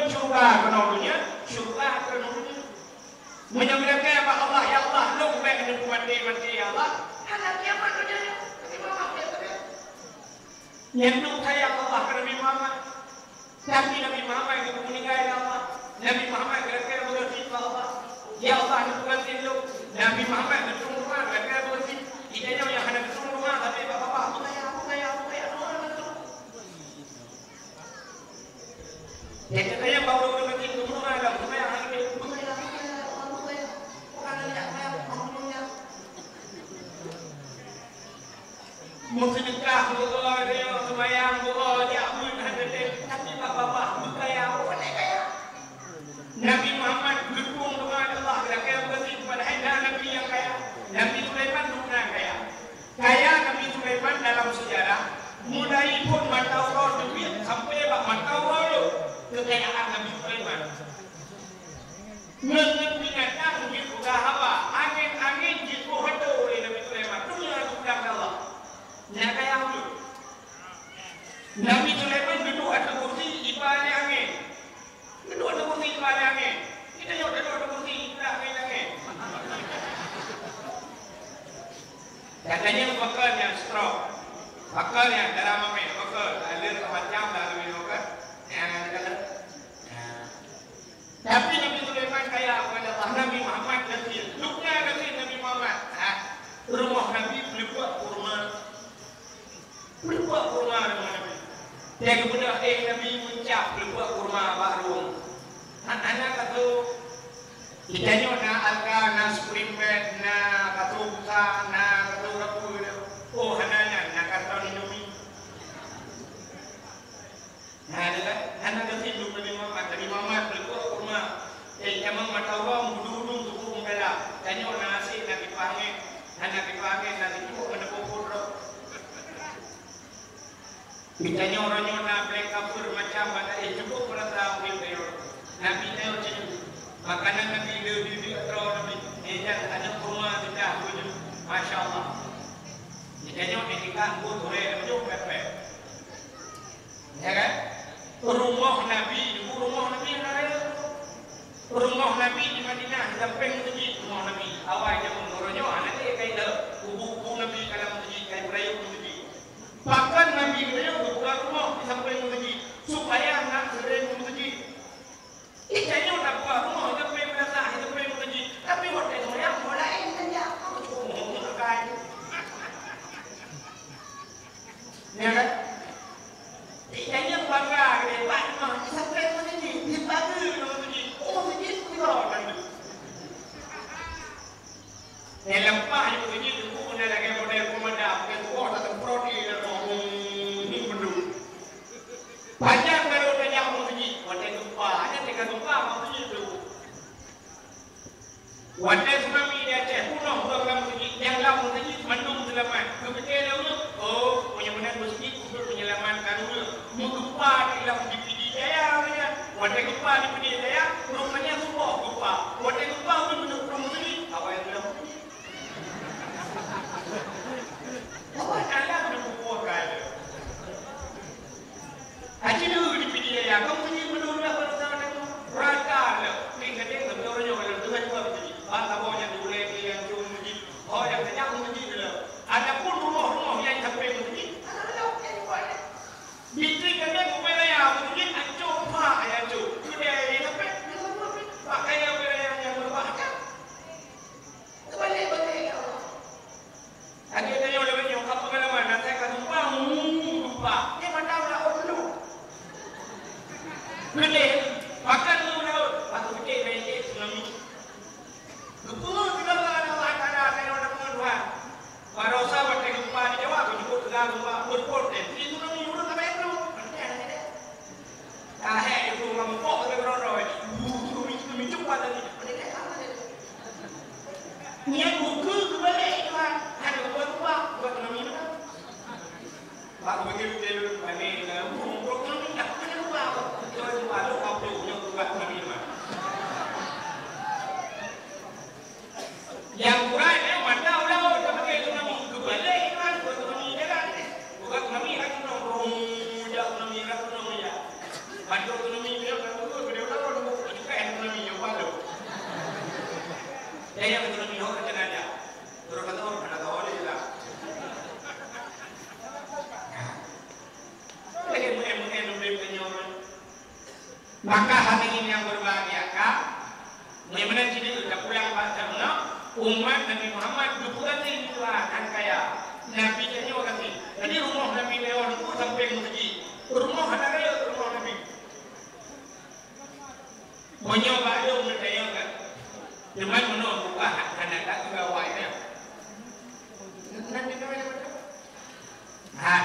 Syurga keunoe donya, syurga keunoe donya. Meunyoe meulakée bak Allah, "Ya Allah, lôn bék neupeumaté-maté, ya Allah," hana kiamat donya nyoe. Tapi Muhammad, nyang sayang Allah keu Nabi Muhammad. Tapi Nabi Muhammad geupeumeuninggai lé Allah. Nabi Muhammad geulakée beugeusit bak Allah. "Ya Allah, neupeuganti lôn." Nabi Muhammad geutrông rumoh geulakée beugeusit. Geutanyoe nyang hana geutrông rumoh, tapi bak babah, "Bukaya, bukaya, bukaya, doa lôn." Nyang keuh nyang bak ureueng-ureueng geutrông rumoh, bukaya, bukaya, bukaya, bukaya. Bukan hanya saya, bukan hanya. Meuseudeukah beuo, nyoe seumayang beuo, jak beuet hana teuntèe, tapi bak babah beukaya, oh, pandai kaya. Nabi Muhammad geutrông doa Allah, geulakée beugeusit, padahai na nabi nyang kaya. Nabi Sulaiman dum na kaya. Kaya Nabi Sulaiman dalam sejarah, mulai phon mata uroe teubiet sampai bak mata uroe lheueh, keukayaan Nabi Sulaiman. Ngon-ngon binatang jipeugah haba, angén-angén jipoh atô lé Nabi Sulaiman. Donya geupeugah lé Allah. Nyan kaya ulôn. Nabi Sulaiman geuduek ateueh kursi, iba lé angén. Geuduek ateueh kursi, iba lé angén. Kita nyoe geuduek ateueh kursi, iba lé angén. Katanya pakon nyang stroke. Pakon nyang darah mamèh, pakon. Aleur macam dah lebih pakon. Nyang ada kata. Nah. Tapi Nabi Sulaiman kaya kepada Allah, Nabi Muhammad gasien. Lukman gasien Nabi Muhammad. Ha. Rumoh Nabi peuleupeuk kurma. Peuleupeuk kurma rumoh Nabi. Dia geubeudôh éh Nabi meucab peuleupeuk kurma bak rumoh. Ha, hana katu. Geutanyoe na Alka, na Spring Bed, na katu busa, na katu rapu. Oh, hana nyan, na karton Indomie. Nah, dia kan, hana gasien lom Nabi Muhammad. Nabi Muhammad peuleupeuk kurma. Eh, nyang mata uroe meududu-dudu tuboh meudalam. Tanyoe na aséng, na kipah angén, hana kipah angén, na kipah angén, na kipah angén. Geutanyoe uroe nyoe na black cover macam bak taéh, cukup meurasa ureueng tanyoe. Nabi tanyoe cit. Makanan Nabi le didik droe Nabi. Eh, dan ada kurma teudah tujoh. Masya Allah. Geutanyoe etika buet ureueng tujoh pepek. Ya kan? Rumoh Nabi, rumoh Nabi hana rayeuk. Rumoh Nabi di Madinah, di sampéng meuseujid rumoh Nabi. Awai jameun uroe nyoe hana lé kai lheueh. Kubu-kubu Nabi ka lam meuseujid, kai peurayeuk meuseujid. Pakon Nabi geutanyoe geupeugah rumoh di sampéng meuseujid, supaya na seuring meuseujid. Geutanyoe tapeugah rumoh di sampéng meuseujid, tapi watèe seumayang, rumoh laén, kan, ya? Ya kan? Geutanyoe bangga geutanyoe, Pak, rumoh di sampéng meuseujid, di pageue meuseujid, oh, meuseujid keudroe kan. Nyang leupah nyang beunyi teungku na lagèe model pemadam, nyang tuwoe tasemprot ie lam bong, bong, bong, bong. Pajan baru tajak meuseujid, watèe gempa, hana teuka gempa meuseujid tu. Watèe tsunami di Aceh, peunoh ureueng lam meuseujid, nyang lam meuseujid mandum seulamat. Geupikir lé ureueng, oh, meunyoe meunan meuseujid, Penyelamat ka ureueng. Meugempa di lam di Pidie Jaya, ureueng nyan. Watèe gempa di Pidie Jaya, rupanya suboh gempa. Watèe gempa, ureueng keuneuk pulang meuseujid. Awai ureueng. Awai alam di buku kai. Aci dulu di Pidie Jaya, kamu punya menurut apa sama dengan rata le. Ning gadeng tapi orang nyoe kalau dengar juga betul. Bang kamu yang dulu yang cuma meuseujid. Oh, nyang keujak meuseujid dulu. Adapun rumoh-rumoh nyang sampai meuseujid, hana lom nyang dibuat. Di Sri Gadeng Ubay Raya meuseujid ancô, pah, nyang ancô. Keudè nyang sampai, nyang sampai. Pakaian Ubay Raya nyang meurubah akan. Keubalek-balek, ya Allah. Akhé tanyoe lagèe nyoe, ka peungalaman, asai ka tumpang, muu, tumpang. Nyan mantong laôt dulu. Keudeh, pakan ngon laôt. Aku pike, meuke tsunami. Geupeue teuga keu Allah Taala, tanyoe na peungon Tuhan. Baroesa watèe gempa di Jawa, geujukuk teuga gempa, beutôi teuh. Di tsunami ureueng ka bayang dulu. Nanti ada kita. Ka hék itu ureueng mupok lagèe keudroe-droe. Wuh, tsunami, tsunami, cepat tadi. Nanti kita sama tadi. Nyan buku keubalek Tuhan. Ada gempa-gempa, buat tsunami mana? Pak Gubernur Jawa Barat, eh, burung-burung tu minta mana lupa apa? Tuan lupa, lu apa punya buat kami, Pak? Yang kurang, eh, mata ulah, oh, tak pakai tsunami. Kebalik, kan, buat tsunami jalan, eh. Bukan tsunami, kan, tsunami, burung, jak tsunami, kan, tsunami, ya. Bantu tsunami, dia, kan, betul, betul. Nyoe ka teungaja. Ureueng kata, "Oh, hana tahu lé lah." Lagèe meu'en-meu'en ureueng tanyoe. Maka hadirin yang berbahagia, ka, meunyoe meunan cit tapulang bak droeneuh, umat Nabi Muhammad geupeugaséh lé Tuhan, han kaya. Nabi tanyoe gaséh. Jadi rumoh Nabi tanyoe nyoe sampoe meuseujid. Rumoh hana rayeuk rumoh Nabi. Meunyoe bak lôn neutanyong kan, cuman meunoe buka hana that keu awai nyan. Nan di kawai macam. Ha.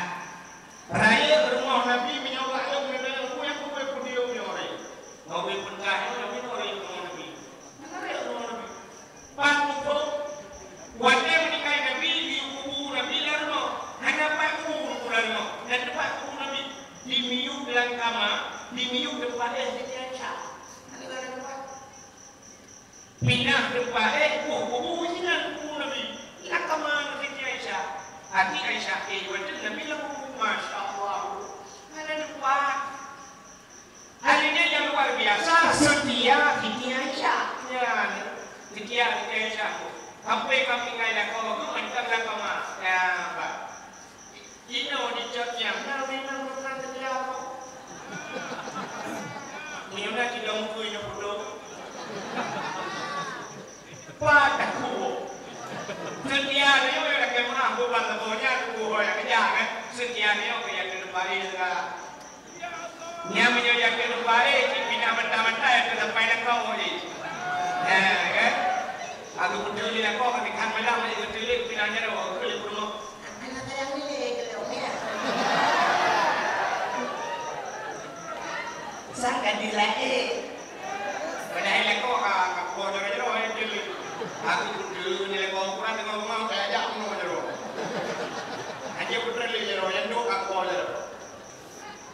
Rayeuk rumoh Nabi meunyoe bak lôn neutanyong, peue nyang peue peudiom nyoe rayeuk. Mau beu peugah nyoe Nabi nyoe rayeuk rumoh Nabi. Hana rayeuk rumoh Nabi. Pat muphom, watèe meuninggai Nabi, geuyue kubu Nabi lam rumoh. Hana pat kubu lam rumoh. Nyan teumpat kubu Nabi. Dimiyueb lam kama, dimiyueb teumpat éh Siti Aisyah. Hana gana teumpat. Pinah teumpat éh, oh, kubu sinan kubu Nabi. Lam kama Siti Aisyah. Até Aisyah, éh, watèe Nabi lam kubu, masya Allah. Hana teumpat. Akhirnya yang luar biasa, setia Siti Aisyah. Ya, setia Siti Aisyah. Sampai kami ngai lakoe geuh mantong lam kama. Ya, bah. Inoe dicok nyang na memang bukan setia kok. Meunyoe na cidong kui na putôh. Pat takue. Setia nyoe lakèe meu'ah buban leumo nyan tuboh nyang keujah, kan? Setia nyoe keu nyang keuneuk baré sira. Nyan meunyoe nyang keuneuk baré, cit pinah mantah-mantah nyang keu sampai lakoe jih. Nah, kan? Aku beutôi lakoe, tapi kan malam lagi beutôi pinah nyan, oh, keu lé peurumoh. Anak sayang ni, keu lé umi, ya. Sang ka dilaé. Padahai lakoe ka, ka po jero-jero, eh, jeuet. Aku kudu ni lakoe ukuran dengan rumah, saya ajak mau jero. Hanya putra lé jero, yang dua ka po jero.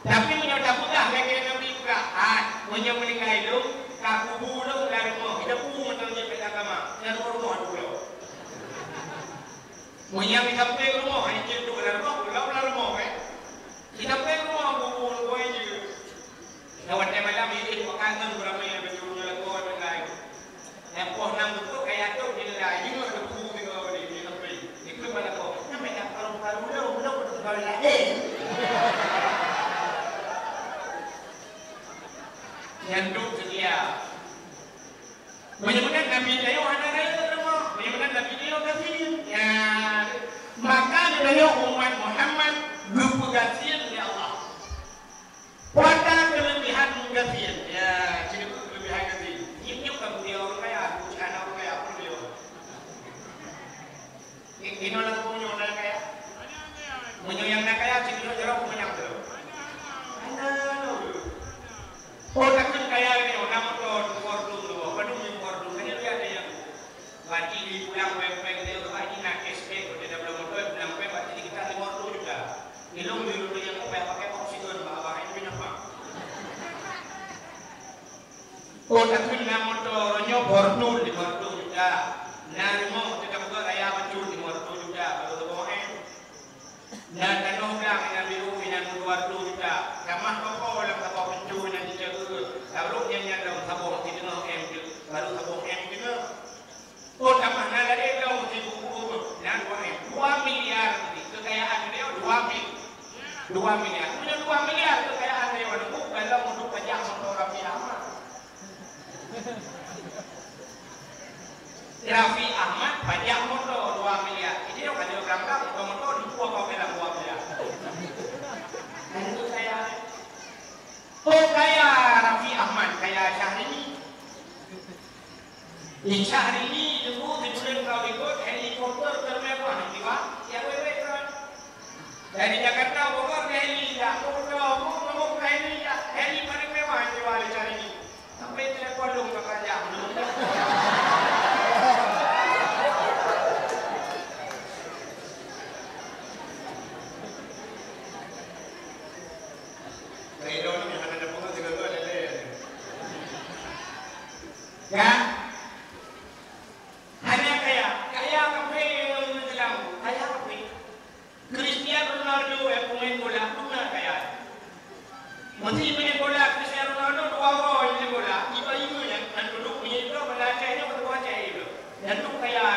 Tapi meunyoe tapeugah lagèe Nabi peugah, ah, meunyoe meuninggai lôn, ka kubu lôn lam rumoh, ida pu mantong jeuet bak agama, nyan rumoh dua. Meunyoe di sampéng rumoh, hana jeuet duek lam rumoh, pulang lam rumoh, eh. Di sampéng rumoh, kubu lôn, jeuet. Nah, watèe malam, idéh, pakai ngon beurami, beujeuet ngon lakoe, ngon laén. Nyang poh nam beutôi kaya trok di lelai, jingok di kubu, jingok di, di tepi. Dikheun bak lakoe, "Nyan meunan karu-karu lôn, lôn beutôi kawin laén." Nyan duek seutia. Meunyoe meunan Nabi tanyoe hana rayeuk rumoh, meunyoe meunan Nabi tanyoe gasien. Ya, maka geutanyoe umat Muhammad geupeugasien lé Allah. Kuasa keulebihan gasien. Ya, ciri keulebihan gasien. Nyoe, nyoe kan beliau orang kaya, bukan orang kaya, apa beliau? I-, inoe lam bumoe nyoe na kaya? Meunyoe nyang na kaya, cit nyoe jaroe peue nyang teuh? Hana lôn. Oh, takheun kaya nyoe, na moto Fortuner, padum nyoe Fortuner, hana lôn ada nyang. Berarti di pulang pèng-pèng dia, berarti na cashback, udah dah pulang moto, pulang pèng, berarti kita lima ratus juta. Ilong di rumah yang pakai, pakai oksigen, Pak, Pak, itu kenapa? Oh, takheun na moto, nyoe Fortuner lima ratus juta. Na rumoh teuka buka raya bacut lima ratus juta, baru saboh M. Na tanoh blang inan biru inan dua ratus juta. Tamah toko lam saboh pintoe inan tiga ratus. Lalu nyan nyan dalam saboh sideungoh M tu, baru saboh M tu. Oh, tamah na lagèe lôn di buku-buku. Na dua M. Dua miliar tadi. Kekayaan beliau dua mil. Dua miliar. Punya dua miliar kekayaan beliau. Bukan dalam untuk pajak motor Raffi Ahmad. Raffi Ahmad pajak motor dua miliar. Ini yang ada berangkat motor-motor di dua kau dalam dua miliar. Dan itu saya. Oh, kaya Raffi Ahmad, kaya Syahrini. Di Syahrini, dulu di bulan kau ikut, helikopter termewah, di bawah, ya, weh, weh, kan? Dari Jakarta, Bogor, ke heli, ya, Bogor, Bogor, Bogor, ke heli, ya, heli paling mewah, di bawah, di Syahrini. Sampai telepon dong, kata, ya, belum. Dari dulu, ya, ada dapur, tiga, dua, ada, ada. Ya? Hana kaya, kaya kaphé nyang meuseuleueng, kaya kaphé. Cristiano Ronaldo, eh, pemain bola, dum na kaya. Meusé pemain bola Cristiano Ronaldo, dua uroe pemain bola, iba-iba nyan, nan duduek meunyoe droe banda Aceh nyoe, banda Aceh nyoe. Nyan dum kaya.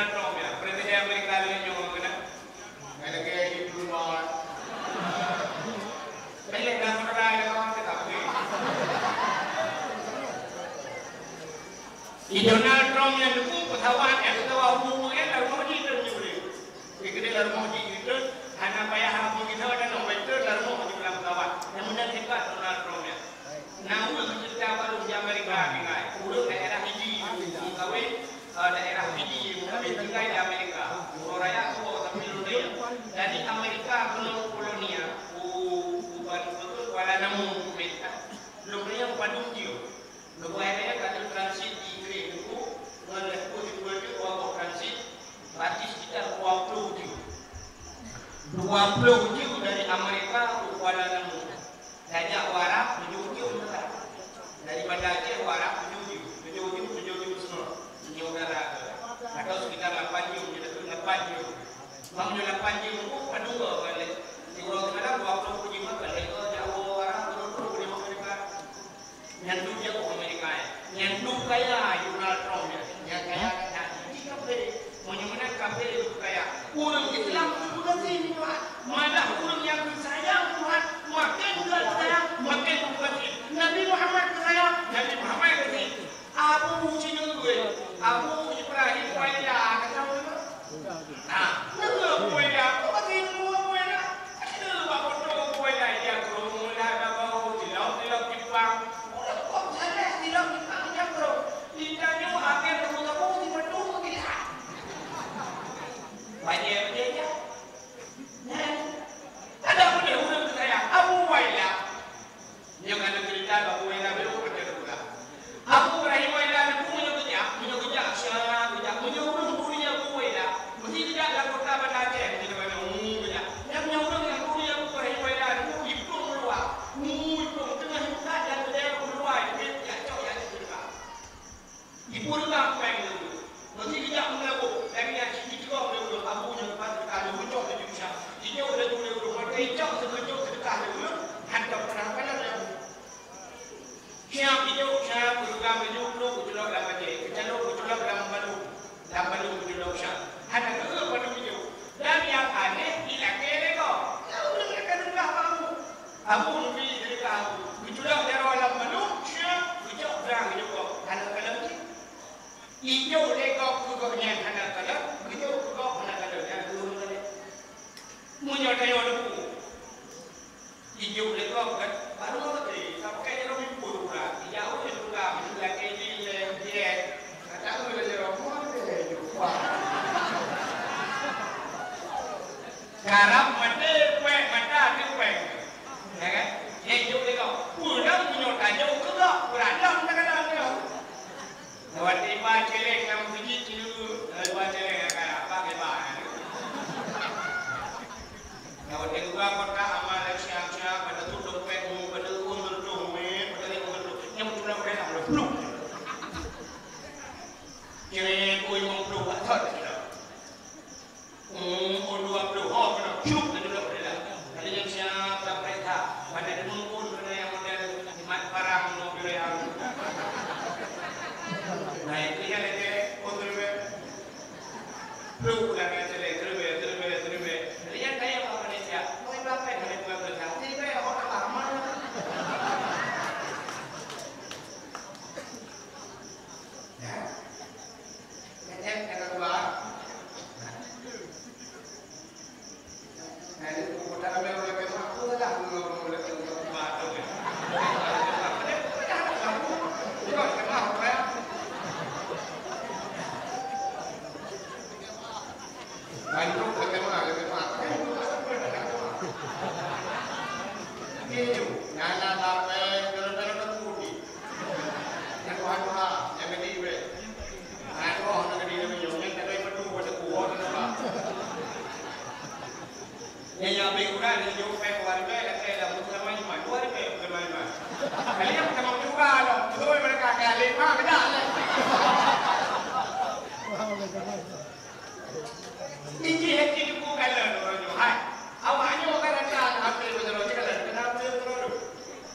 Trump ya, Presiden Amerika lagèe nyoe keunan. Lagèe di rumah. Banyak dah saudara yang kawan kita. Di Donald Trump nyan teungku, pesawat nyan, pesawat U U N, lam rumoh jih Trump nyoe. Di keudéh lam rumoh jih Trump, hana payah hapus kita, dan orang Trump lam rumoh jih lam pesawat. Nyang meunan hebat Donald Trump nyan. Na ureueng meuceurita bak lôn di Amerika tinggai. Ureueng daerah Fiji, meukawen, eh, daerah Fiji, meukawen tinggai di Amerika. Uroe raya tuwoe, tapi lôn deungoe. Dari Amerika keunoe Polonia, u, u, u Kuala Namu, Amerika. Lôn deungoe padum jeuem. Leubeh nyan ka lheueh transit di Ukraine teungku, ngon lheueh sibuleuen teuk dua boh transit, berarti sekitar dua puluh jeuem. Dua puluh jeuem dari Amerika u Kuala Namu. Tajak u Arab tujoh jeuem udara. Dari Banda Aceh u Arab tujoh jeuem, tujoh jeuem, tujoh jeuem setengah. Nyoe udara tu. Atau sekitar lapan jeuem, jadi lapan jeuem. Meunyoe lapan jeuem teungku, padum goe balik. Di uroe semalam dua puluh jeuem balik ke Jawa, Arab, terus-terus di Amerika. Nyan tu jago Amerika, eh. Nyan tu kaya Donald Trump, ya. Nyan kaya, nyan tu kafé. Meunyoe meunan kafé tu kaya. Ureueng Islam tu bukan sini, Tuhan. Malah ureueng nyang geusayang Tuhan, makin geusayang, makin bukan sini. Nabi Muhammad geusayang, Nabi Muhammad geusayang. Abu Sinurui, Abu Ibrahim Waila, kata ureueng. Nah, nyoe buwai dah. Kok bagi nyoe buwai dah? Akhirnya bak foto buwai dah, dia kurung mulai bak bau, tilok-tilok Jepang. Udah kok salah tilok Jepang, dia kurung. Kita nyoe agen kamu-kamu di Bandung, tidak. Banyak, banyak, ya. Nah, ada boleh urang ke saya, Abu Waila. Nyoe ka lôn ceurita bak Abu Waila, beu peucaya teupeugah. Abu Ibrahim Waila nyoe meunyoe geujak, meunyoe geujak, sya, geujak. Meunyoe ureueng turi Abu Waila, meusti geujak lam kota Banda Aceh, meusti geujak, hmm, geujak. Nyan meunyoe ureueng nyang turi Abu Ibrahim Waila nyoe, iplueng meuluwa. Hmm, iplueng teungoh ibuka lam keudè meuluwa, ijak cok, ijak cok. Ibu reubah péng lé ureueng. Meunyoe geujak meulaboh, lagèe nyan cit jiteuka lé ureueng, abu nyang pat teuka lé ureueng cok laju Isa. Ijok laju lé ureueng, watèe ijok seukeujok seudeukah lé ureueng, hantom pernah kalon lé abu. Siap ijok, siap geupeugah laju, pluek geuculok lam bajèe, geucalok geuculok lam balum, lam balum geuculok siap. Hana geueu balum ijok. Dan nyang aneh, ilakèe lé gob. Nyang ureueng nyang ka teuka bak abu. Abu neubi teuka abu. Geuculok jaroe lam balum, siap, geucok brang geucok gob. Hana kalon cit. Ijok lé gob keu gobnyan hana kalon, geujok keu gob hana kalon, nyan ureueng kalon. Meunyoe tanyoe teupeu, ijok lé gob kan, baru ngerti, sampoe jaroe mimpu teuka, ijak ureueng teuka, meunyoe lakèe jih lé biet, kata ureueng lé roh, mon lé jok. Wah. Karab maté, pék mata teuh péng. Ya kan? Lé jok lé gob. Peue na meunyoe tajok keu gob, beuradam takalon lé gob. Lewat lima céléng nyang meuseujid sineuk, lewat céléng nyang kaya, apa keuba nyan. Lewat dua kotak amal siap-siap, pada tu dompet mu, pada ureueng meututoh mu, pada lima puluh. Nyang meututoh mu, pada enam puluh. Céléng ku lima puluh, batot. Hmm, oh, dua puluh. Oh, kena cuk, kena dua puluh dah. Ada yang siap, dah perintah. Pada demun pun kena yang model mat barang, mobil yang. Nah, itu yang lagi, oh, terlebih. Perlu dah kena cari, terlebih, terlebih, terlebih. Ada yang kaya apa Malaysia? Oh, berapa yang boleh buat berita? Ini kayak orang lama. Ya. Nyan ka keuluwa. Nah, di kota Amir oleh kemah, aku dah dulu oleh kemah tu. Bukan kemah, apa ya? Bantu ke kemah, ke kemah. Ini, nyana sampai dalam-dalam putih. Nyang tuha-tuha, nyang gede weh. Nah, oh, nyang gede weh, nyang gede weh, tu, weh, tu, weh, tu, weh. Nyang, nyang ambil kurang, nyang jauh, weh, dua ribu, kata dah, bukan main-main. Dua ribu, bukan main-main. Kali ni bukan main juga, loh. Betul, mereka kali, mah, kena, leh. Iji hati teungku kalon uroe nyoe, hai. Awak nyoe kan rata H P meunyoe cit kalon, keunan H P meunyoe.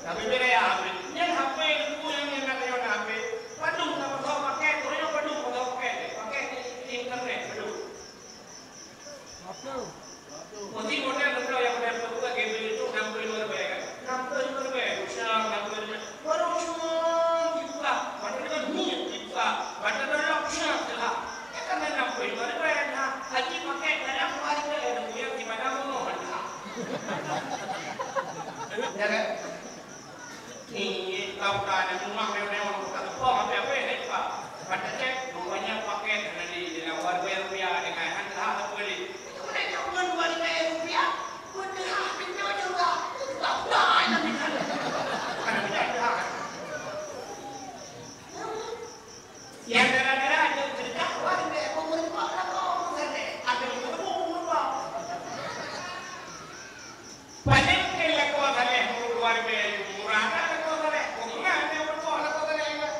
Tapi beda ya H P. Nyan H P teungku nyang, nyang na kayôn H P. Padum ka pasoe pakèt, uroe nyoe padum pasoe pakèt. Pakèt di internet, padum. Mesti model beutôi nyang model peue-peue G B itu enam puluh lima ribèe kan? Enam puluh lima ribèe, usang enam puluh lima. Baru cuma dibuka, padahal kan niat dibuka, padahal dalam usang telah. Ya kan enam puluh lima ribèe, nah, haji pakai dalam dua ribèe, yang punya gimana mau, nah. Ya kan? Ni, kau ka ada rumah mewah-mewah, tak apa, apa-apa, eh, Pak. Kata cek, rupanya paket hana di, di luar biasa, rupiah, dengan hana hak apa ni. Itu boleh jauh dengan dua ribu rupiah, pun dah pintu juga. Itu tak boleh, nak minta. Ada minta dah. Nyang dara-dara ada cerita, wah, dia pun meureumpok lakoe, misalnya. Ada yang meureumpok, meureumpok. Padahai mungkin lakoe saleh luar biasa, murah dah lakoe saleh. Kok murah dia meureumpok lakoe saleh, kan?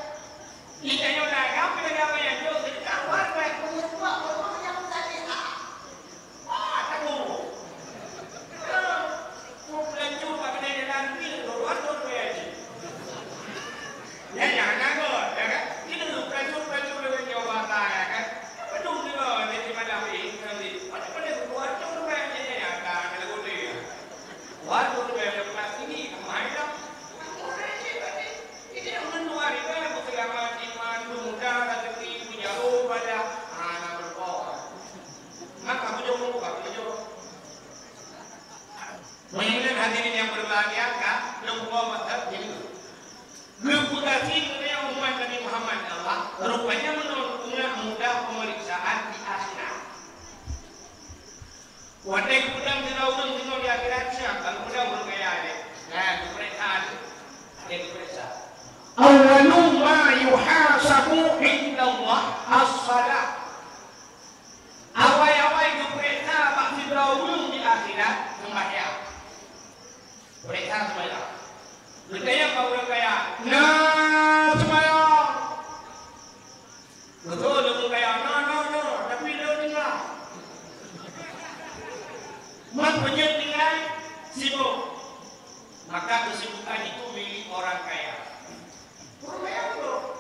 Kita nyoe dah, apa dah, apa yang jauh cerita, wah, dia pun meureumpok, meureumpok yang saleh. Ah, tabu. Ah, mau pelacur bak keuneuk jalan pih, lôn atur keu haji. Nyan nyang hana göt, ya kan? Kita pelacur-pelacur deungon nyoe basa, ya kan? Padum deungon jadi malam ni, nanti. Pada-pada geuatur keu haji, ya, ya, tak ada lagu dia. Waduh, dia ada plastik ni, kemai dah. Aku haji tadi. Ini yang menua ni kan, aku selamat iman, muda, rezeki, punya rumah dah. Ah, nak berdoa. Maka bujur muka, bujur. Meunyoe hadirin yang berbahagia, ka lôn pulang mazhab jilid. Geupeugah cit keu umat Nabi Muhammad Allah, rupanya meunan umat mudah pemeriksaan di akhirat. Watèe geupeudong sidroe ureueng singoh di akhirat, siap, geupeudong ureueng kaya nyan. Nah, geupeuriksa tu. Ada geupeuriksa. Awwalu ma yuhasabu indallah as-salah. Awai-awai geupeuriksa bak sidroe ureueng di akhirat, seumbahyang. Peuriksa seumbahyang. Geutanyong bak ureueng kaya, "Na seumbahyang?" Beutôi ureueng kaya, "Na, na, na, tapi lôn tinggai." Man peue jeuet tinggai? Sibuk. Maka kesibukan itu milik orang kaya. Ureueng kaya beutôi.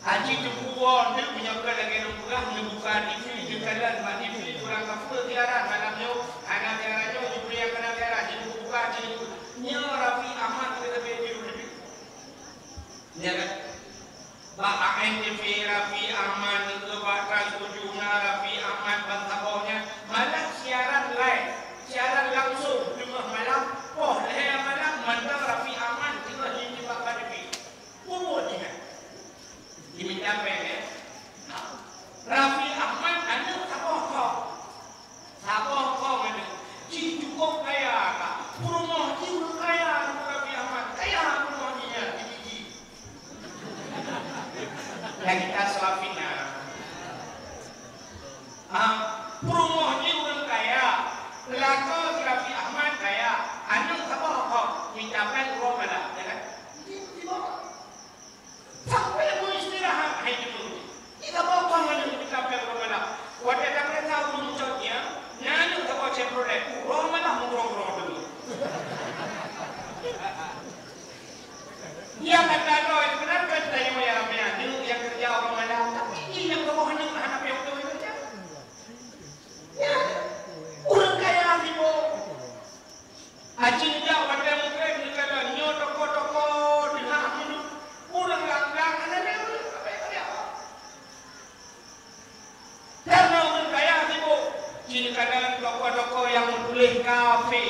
Haji Teungku Won tu meunyoe ka lagèe lôn peugah, neubuka T V, neukalon bak T V, ureueng kafé siaran malam nyoe, hana siaran nyoe, Jibril nyang kana siaran, jadi buka Haji Teungku. Nyoe Raffi Ahmad kita beri judul lebih. Ya kan? Bak A N T V Raffi Ahmad, neuka bak Trans tujuh na Raffi Ahmad ban saboh nyan, malah siaran live, siaran langsung teungoh malam, poh lhèe malam, mantong Raffi Ahmad teungoh jijak bak T V. Peue buet nyan? Jimita péng, ya? Raffi Ahmad aneuk saboh kong. Saboh kong aneuk. Jih cukôp kaya ka. Peurumoh jih ureueng kaya, Raffi Ahmad. Kaya peurumoh jih nyan, jih, jih. Ya, kita selafina. Ah, peurumoh jih ureueng kaya. Lakoe si Raffi Ahmad kaya. Aneuk saboh kong. Mita péng uroe malam, ya kan? Sampai meuistirahat hai jeuet. Kita bawa ngon nyan kita peurumoh malam. Watèe tapeuriksa ureueng cot nyan, nyan saboh Chevrolet, uroe malam mudrong-drong teuma. Nyang kata droe, sebenarnya kan tanyoe nyang ramè aneuk nyang keureuja uroe malam, tapi jih nyang saboh aneuk hana payah beutôi keureuja. Ya, ureueng kaya sibuk. Aci jak watèe mugreb neukalon nyoe toko-toko deuh minyeuk, ureueng lam gang hana lé ureueng, apa yang dia? Karena ureueng kaya sibuk, ci neukalon toko-toko nyang meutuléh kafe.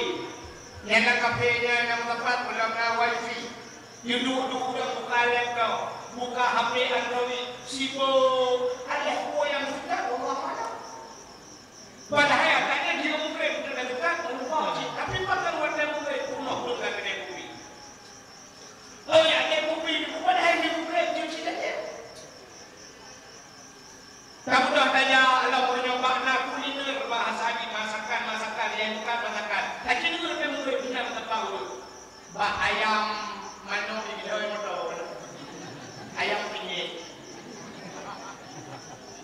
Nyang na kafe nyan nyang teumpat ulang na wifi. Duek-duek ureueng buka laptop, buka H P Android, sibuk. Alah, peue nyang seukat, Allah alam. Padahai agaknya dia mugreb, dia dekat, meureumpok cit. Tapi pakon watèe mugreb, peunoh ureueng lam keude kupi. Oh, ya, keude kupi, padahai dia mugreb, dia cit aja. Tamudah tajak lom uroe nyoe bak na kuliner bahasa di masakan-masakan nyang bukan masakan. Aci deungoe keu mugreb, bilang teuka ureueng. Bak ayam manok di gidong moto. Ayam penyet.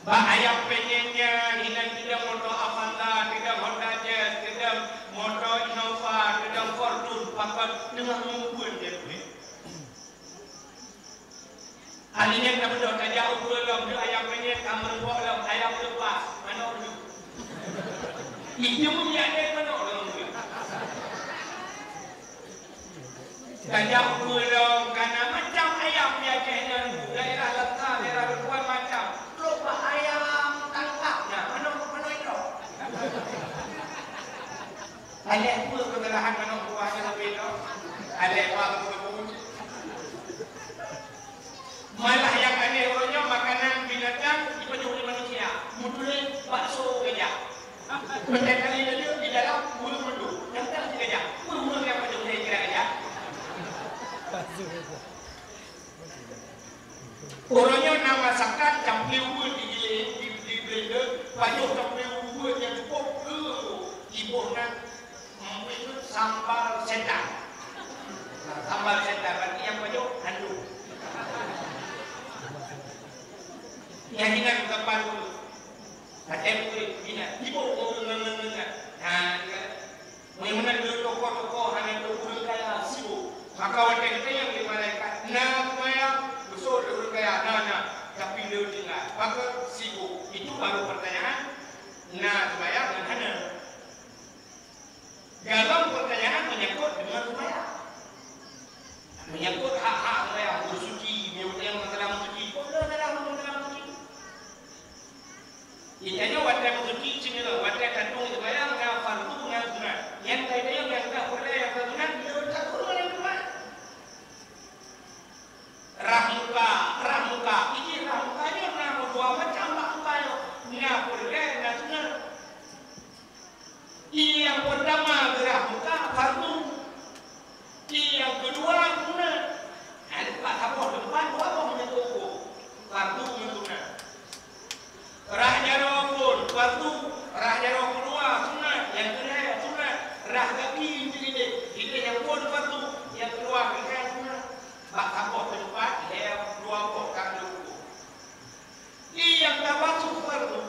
Bak ayam penyet nyan, inan teudong moto Avanza, teudong Honda Jazz, teudong moto Innova, teudong Fortuner, pakon teungoh meumbeuen jih. Aneuk nyan ka beudôh, ka jak u keue lom, deuh ayam penyet, ka meureumpok lom, ayam lepas, manok deuh. Itu pun dia ada manok dalam mulut. Gajah ukeue lom, kana macam ayam di Aceh nyan, daerah Langsa, daerah Teungku macam. Trok bak ayam tangkap nyan, manok, manok itu. Aléh peue keukalahan manok buah nyan leubeh tu? Aléh bak keukeubu. Malah nyang aneh uroe nyoe makanan binatang jipajoh lé manusia. Meutuléh bakso gajah. Meutai kali laju di dalam ureueng meunduek. Nyang ka si gajah. Ureueng-ureueng nyang pajoh lé kira gajah. Uroe nyoe na masakan campur ubeut di giling, di, di blender, pajoh campur ubeut nyang cukup keu iboh nan. Sambal setan. Sambal setan berarti nyang pajoh hantu. Nyang hinan kapal dulu. Pakai kulit, hinan. Ibu ngomong ngengen-ngengen. Nah, kan. Meunan lé tokoh-tokoh hana lé ureueng kaya sibuk. Maka watèe geutanyong lé malaikat, "Na seumayang?" Beusôi lé ureueng kaya, "Na, na." Tapi lé tinggai. Maka sibuk. Itu baru pertanyaan, na seumayang ngon hana. Dalam pertanyaan menyangkut dengan seumayang. Menyangkut hak-hak seumayang, bersuci, menyangkut dengan masalah bersuci. Kok ada dalam masalah bersuci? Intinya, watèe bersuci, sini lah, watèe tatung seumayang, na fardu, na sunat. Nyang tadi yang, yang tak boleh, yang sunat, dia tak boleh, yang sunat. Rah muka, rah muka. Ini rah muka nyoe na dua macam rah muka nyoe. Na peureulèe, na sunat. Ié nyang peurtama geurah muka, fardu. Ié nyang keudua, sunat. Nah, di bak saboh teumpat, dua boh meunan ukur. Fardu ngon sunat. Rah jaroe phôn, fardu. Rah jaroe keudua, sunat. Nyang keulhèe, sunat. Rah gaki, jilid. Jilid nyang phôn, fardu. Nyang keudua, keulhèe, sunat. Bak saboh teumpat, lhèe dua boh ka lheueh ukur. Ié nyang tabasuh fardu.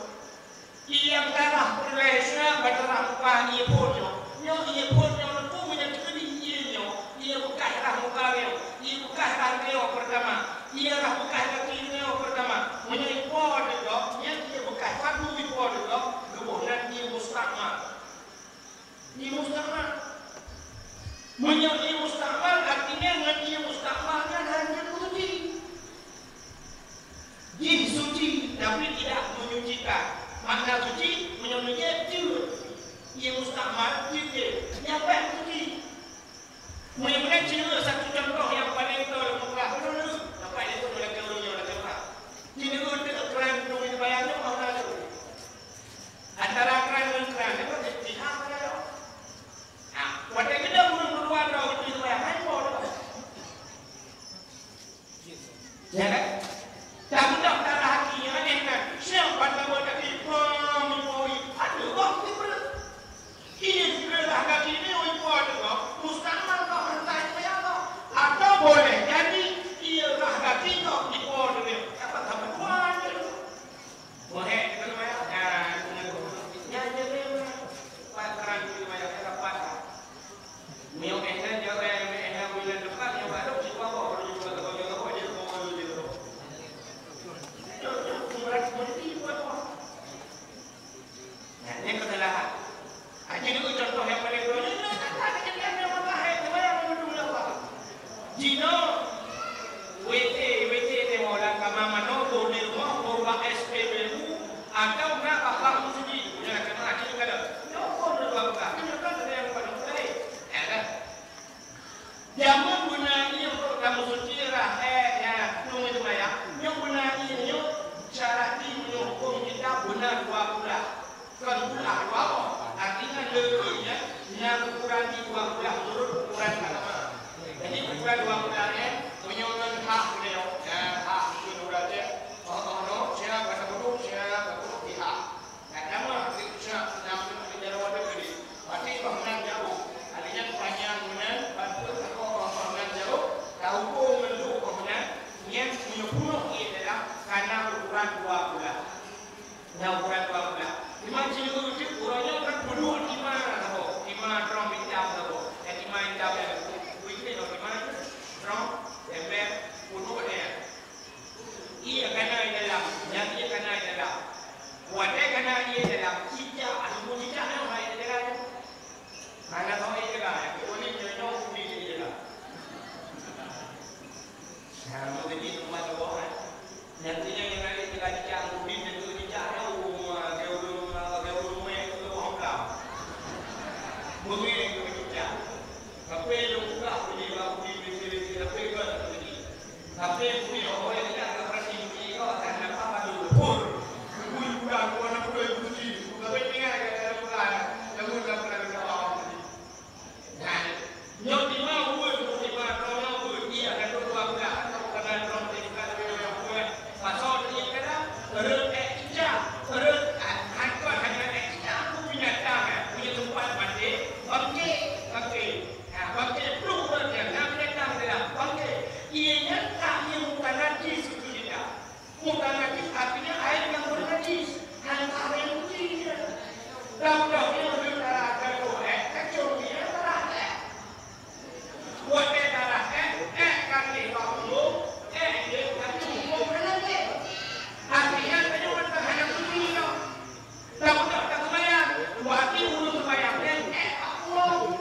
Ié nyang tarah peureulèe sunat bak tarah muka ié phôn nyoe. Nyoe ié phôn nyoe, teungku, meunyoe teukeudi ié nyoe, ié beukah rah muka nyoe, ié beukah rah nyoe peurtama, ié rah beukah gaki nyoe peurtama. Meunyoe ipo teuh gob, nyan ié beukah fardu ipo teuh gob, geuboh nan ié mustakmal. Ié mustakmal. Meunyoe ié mustakmal, artinya ngon ié mustakmal nyan hana jeuet meusuci. Jih suci, tapi tidak menyucikan. Makna suci, meunyoe neujép jeuet. Ié mustakmal, jeuet jih. Nyan bèk meusuci. Meunyoe meunan, ci neueu satu contoh nyang paleng toh lam muka. Ulôn leuh, dapat ikôt meulakèe ureueng nyoe lakèe meuah. Ci neueu teuk kran dong di bayang nyoe, hana leuh. Antara kran ngon kran, nyoe kan iftihar sagai lom. Nah, watèe geudong ureueng keuluwa droe geutui seumayang, hai po teuh. Ya kan? Tabeudôh darah gaki nyang aneh nyan. Siang ban tabeuet gaki, pom, ipoi, aduh, gob sibreuh. Ié sibreuh rah gaki nyoe ipoi teuh gob, mustakmal gob, hana seumayang gob. Atau boleh jadi, ié rah gaki gob ipoi teuh gob. Dapat saban dua nyoe. Bohé, keunoe ya, nyan, nyan, nyan, nyan, nyan, pat keran tu, ya, ya, pat. Miyueb éh nyan, jaweueb éh nyan, éh nyan, bulan depan, nyang baru, jiba boh, baru jiba boh, jiba boh, jiba boh, jiba boh. Jauh, jauh, berat, berhenti, buat boh. Nah, ini kesalahan. Aji dulu contoh nyang paleng droe nyoe, nyoe kata kejadian nyang meukahe, keubayang meunurot Allah. Jinoe, W C, W C teuh lam kama manoe, boh di rumoh, boh bak S P B U, atau na bak bank meuseujid. Nyoe keunoe aji dulu kada. Nyoe boh di rumoh bak, nyoe kan ada yang pada mulai. Ya kan? Jameun beuna ié trok lam meuseujid rah, eh, nyan, nyoe seumayang. Nyoe beuna ié nyoe, syarat jih meunyoe hukôm kitab beuna dua blah. Kon blah dua boh. Artinya, leukeu nyan, nyan ukuran jih dua blah meunurot ukuran agama. Jadi, ukuran dua blah nyan, meunyoe ngon hah, meunyoe, nyan hah, meunyoe udah cek, oh, oh, no, siap, kata buduk, siap, kata buduk, di hah. Kat nama, keucak, nam, keucak, keucak, keucak. Pati boh nan jauh. Hari nyan panyang meunan, ban peuet saboh boh nan jauh, tahukôm ngon duek boh nan, nyan meunyoe peunoh ié dalam, kana ukuran dua blah. Nyan ukuran dua blah. Iman sileue teuk uroe nyoe kan peuduek lima saboh, lima trong itam saboh. Dan lima itam nyan, kuih lima trong, ember, peuduek nyan. Ié kana i dalam, nyan ié kana i dalam. Watèe kana ié dalam, cicak, aneuk buet cicak nyan hai Watèe tarah ék, ék ka lheueh bak ulôn, ék ka lheueh bak ulôn, ék ka lheueh bak ulôn. Artinya, tanyoe mantong hana peue lom. Tapeugah taseumayang, watèe ulôn seumayang, ék, ék bak ulôn.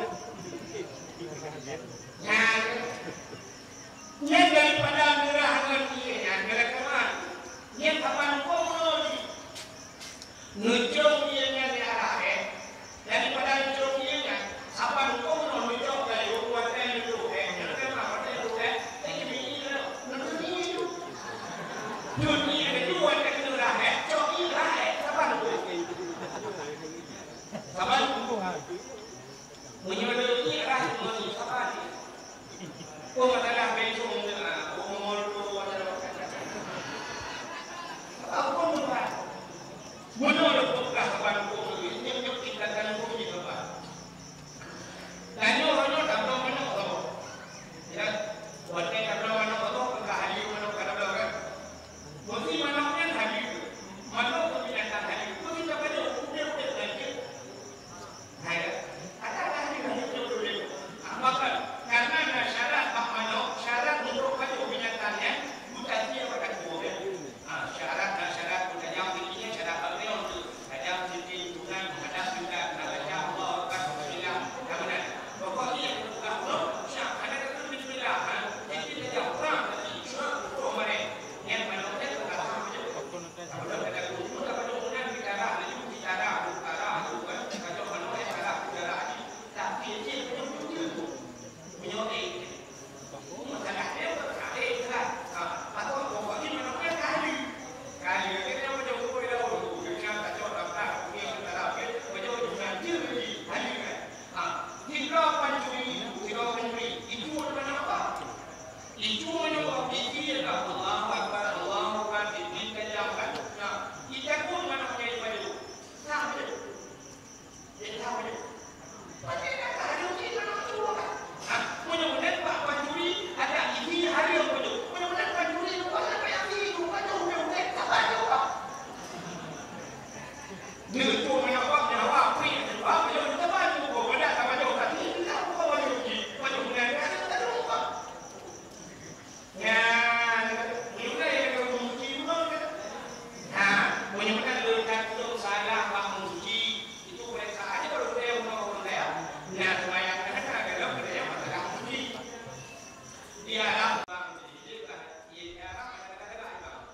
Nyan, nyan daripada meurah ngon ié nyan, meurah teuma. Nyan saban huköm ulôn jih. Neucok ié nyan di arah ék. Daripada neucok ié nyan, saban huköm ulôn neucok kayô, watèe neucok ék, nyan teuma watèe neucok ék, ék jimiyueb, neucok ié. Jeuet ié neucok watèe keuneuk rhah ék, cok ié rhah ék, saban huköm. Saban huköm. Meunyoe le ié rhah ngon ié saban. Peue masalah bentong, ah, peue mongol tu, macam-macam. Apa huköm Tuhan? Meunyoe le peugah saban huköm, nyang nyang tindakan huköm jih saban. Tanyoe, tanyoe tabloe manok saboh. Ya, watèe tabloe manok saboh, peugah haleue manok ka tabloe kan? Meuseuti manok nyan haleue. Manok keu binatang haleue. Meuseuti tapajoh udép-udép ngon jeuet. Hai, ada haleue, haleue udép-udép. Ah, maka, karena na syarat bak manok, syarat untuk pajoh binatang nyan, buta dia pada kubur, ya. Ah, syarat na syarat, buta jam tinggi nyan syarat bak nyoe tu. Tajam siti tukai menghadap kiblat, na baca Allahu Akbar, bismillah, na meunan. Pokok jih nyang teupeugah ulôn, syak hana takheun bismillah, ha? Jih tajam prang tadi, syak pukôh maréh. Nyan manok nyan teuka saboh. Saboh teuka saboh. Cuma ka padum meunan bicara, laju bicara, bicara, tu kan. Ka jok manok nyan salah bicara jih. Tapi jih pun jujur. Meunyoe ék, masalah nyan, ék, kan? Ha, atau pokok jih manok nyan ka haleue. Ka haleue, akhirnya macam ureueng dah ureueng, macam tacok daftar, kuning, tentara, okey, macam ureueng jih, haleue kan? Ha, sidroe pancuri, sidroe pancuri, itu mana apa? Itu mana apa? Itu ialah Allahu Akbar, Allahu Akbar, itu tajam kan? Nah, kita pun manok nyan pajoh. Nah, pajoh. Jadi, apa dia? Pasti nak tahu kita nak cuba kan? Ha, mudah-mudahan Pak Pancuri ada isi hari yang betul. Mudah-mudahan Pancuri lupa sampai yang ini, lupa jauh, jauh, jauh, tak ada apa. Dia tu mana apa, nyawa, apa yang ada, apa yang kita bantu, kau pada tak jauh tadi, kita apa, apa, apa, apa, apa, apa, apa, apa, apa, apa, apa, apa, apa, apa, apa, apa, Nyan, meunyoe na nyang ka meumuji ulôn, kan? Nah, meunyoe na lôn that lôn salah bak meumuji, itu periksa aja baru saya mau orang kaya. Nah, seumayang na hana dalam budaya masalah meumuji. Di Arab, Bang, di Arab ada kata-kata, Bang.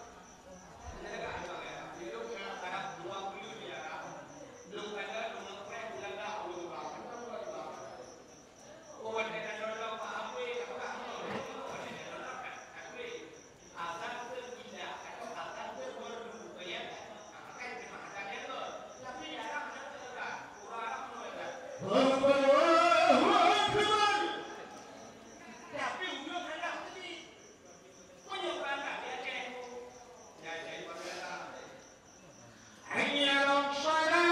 Ada kata-kata, Bang, ya. Di Arab, Arab dua puluh di Arab. Belum ada, belum pernah, belum ada, belum ada. Allahu Akbar. Hayya 'alas shalah.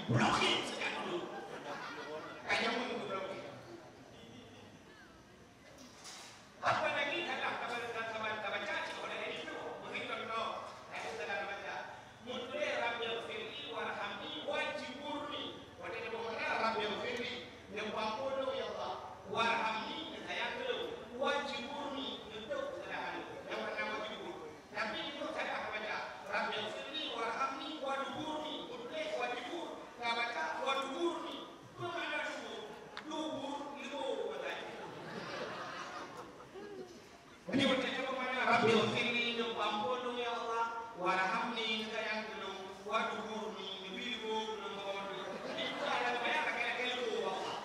Blokir sejak dulu. Ka jameun keu blokir. Apalagi kadang kaban-, kaban-, kabaca cit oleh itu, meuhitung no. Lalu salah kabaca. Meutuléh Rabbighfirli warhamni wajburni. Watèe nyoe meunan Rabbighfirli, neupeuampôn lôn ya Allah. Warhamni, neusayang keu lôn. Wajburni, neutôb keusalahan lôn. Nyang makna wajbur. Tapi nyoe salah kabaca. Rabbighfirli warhamni wadburni. Meutuléh wajbur, kabaca wadburni. Peue makna dubur? Dubur, leumo, katanya. Meunyoe teuka peue makna, "Rabbighfirli," neupeuampôn lôn ya Allah, "warhamni," neusayang keu lôn, "wadburni," neubi leumo keu lôn, itu adalah bayang lagèe-lagèe leumo Allah.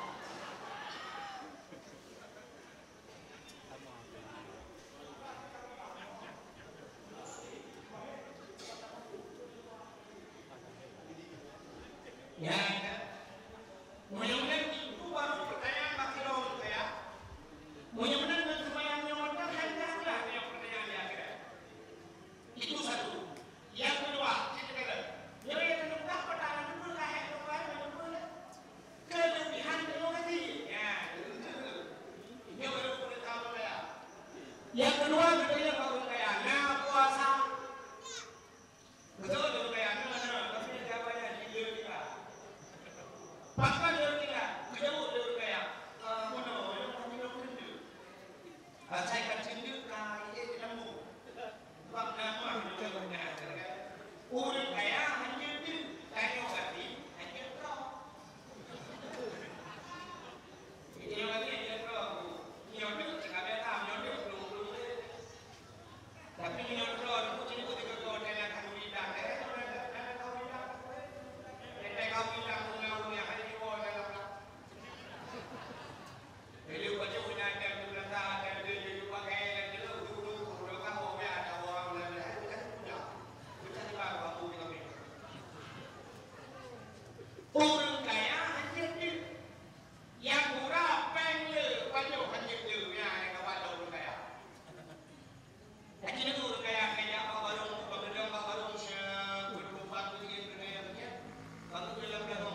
Ya, ya. Meunyoe meunan itu baru pertanyaan bak sidroe ureueng kaya. Meunyoe meunan ngon seumayang nyoe mantong, hai dah lah nyoe pertanyaan di akhirat. Itu satu. Yang kedua, saya kata, nyoe nyang keuneuk peugah, peue nyang keuneuk lahé, peue nyang keuneuk lahé. Kelebihan terima kasih. Ya, itu. Nyoe baru ureueng kaya. Yang kedua, kita yang baru kaya. Nah, puasa. Beutôi, ureueng kaya na, na, tapi jawabannya di ureueng kaya. Pakon ureueng kaya, geujaweueb lé ureueng kaya, "Eh, meunoe, nyoe ka minong keuneuk." Asai ka keuneuk ka ié lambung. Sebab na mah ureueng kaya, ureueng kaya hana deuk, tanyoe gaki hana troh. Tanyoe gaki hana troh. Nyoe deuk, cakap biasa, nyoe deuk, pelung-pelung lé. Tapi meunyoe droe, nyoe cit nyoe teuka droe, dan ka meulidah, eh, droe dan ka meulidah. Dan ka meulidah, ureueng nyang hana jiwoe dalam lah. Lalu baca udah ada tu rasa, ada tu, tu pakai, ada tu, tu, tu, tu, tu, tu, tu, ada orang dah, dah, dah, dah, dah. Kita sebab waktu kita ni. Ureueng kaya hanya tu. Nyang murah péng le, pajoh hanya tu, ya, yang kawan ureueng kaya. Jadi, ureueng kaya, kaya bak warong, bak geudong, bak warong, se-, beureumpang tu, dia kena yang punya. Waktu dalam dalam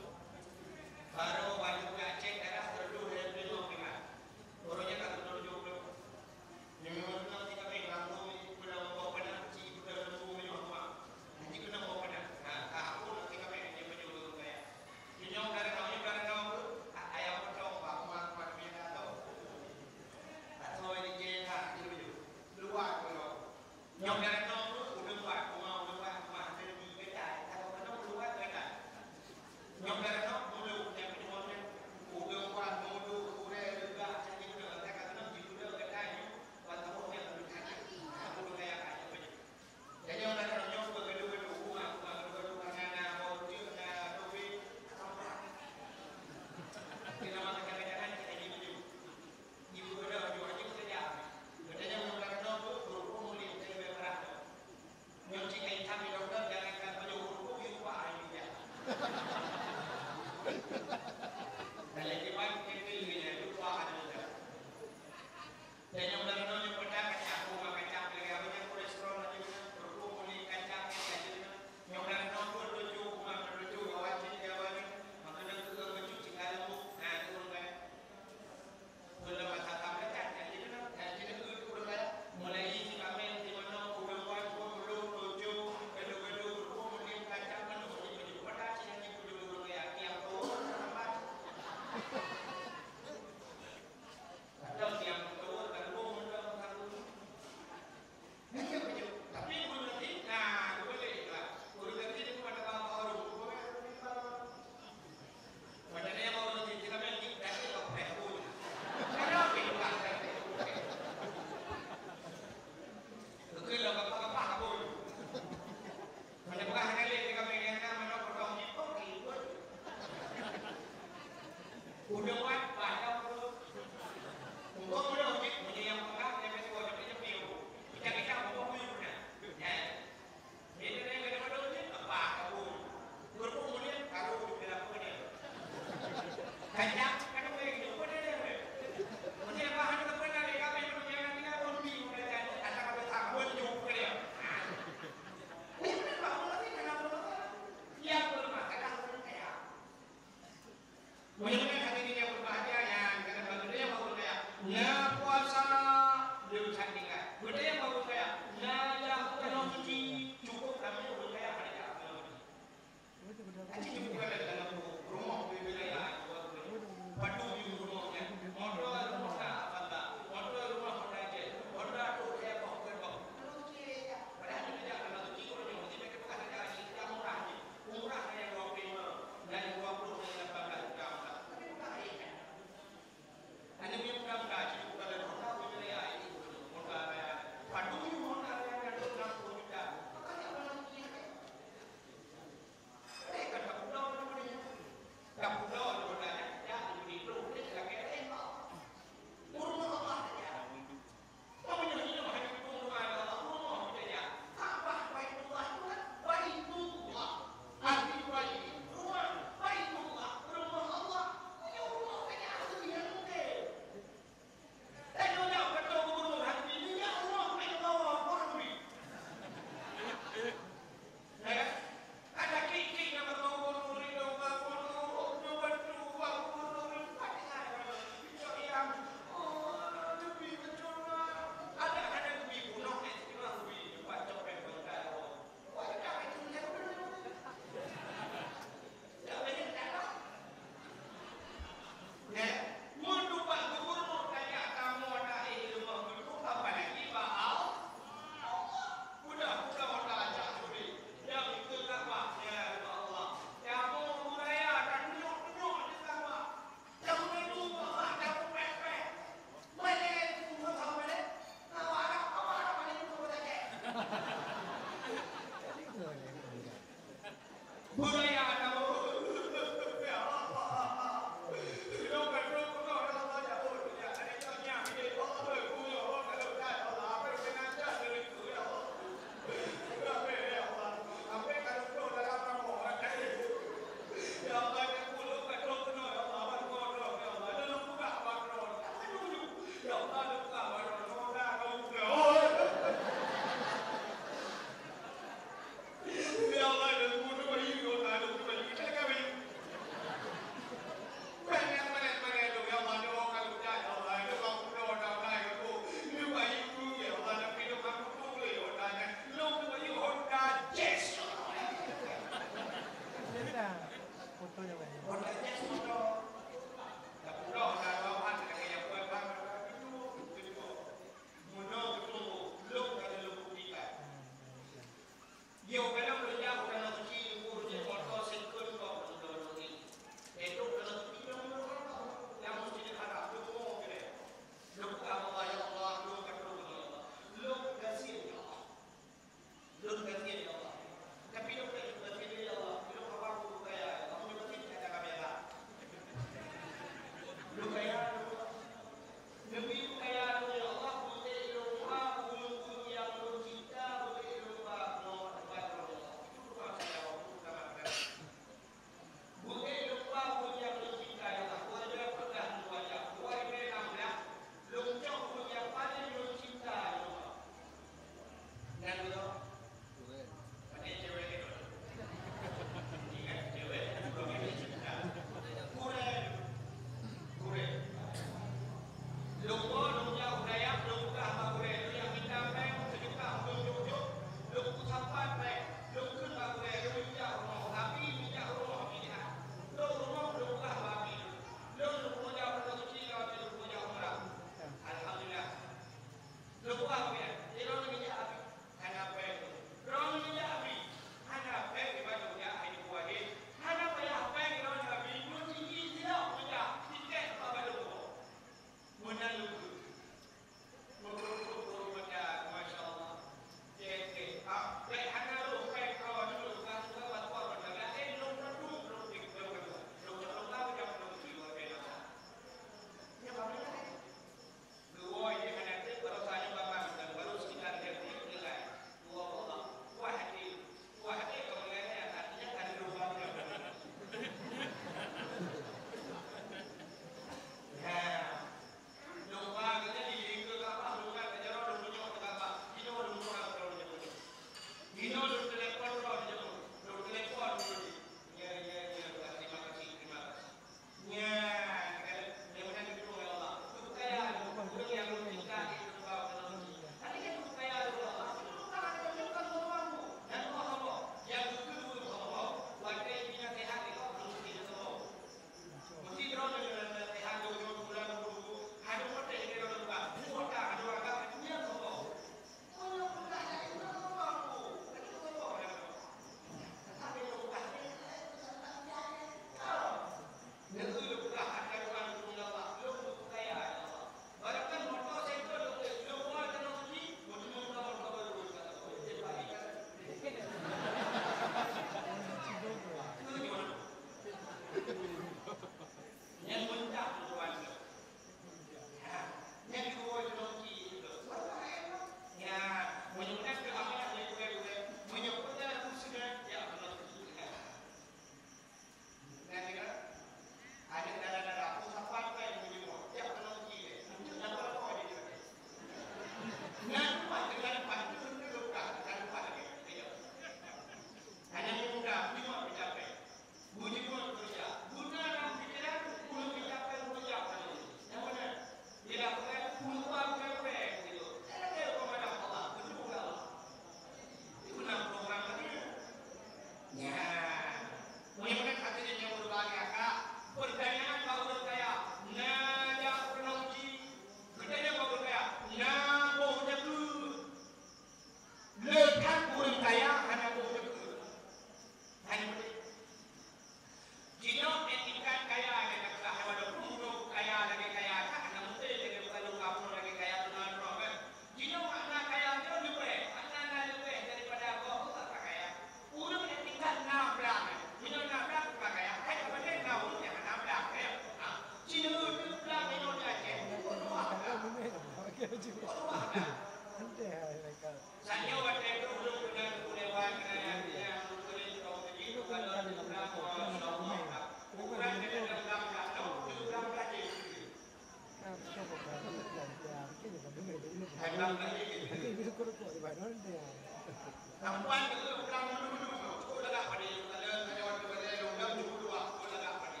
Perempuan keu ulang mandum-mandum, cukup lagak padé, kalau ngajar keu lagak lôn, cukup dua, cukup lagak padé.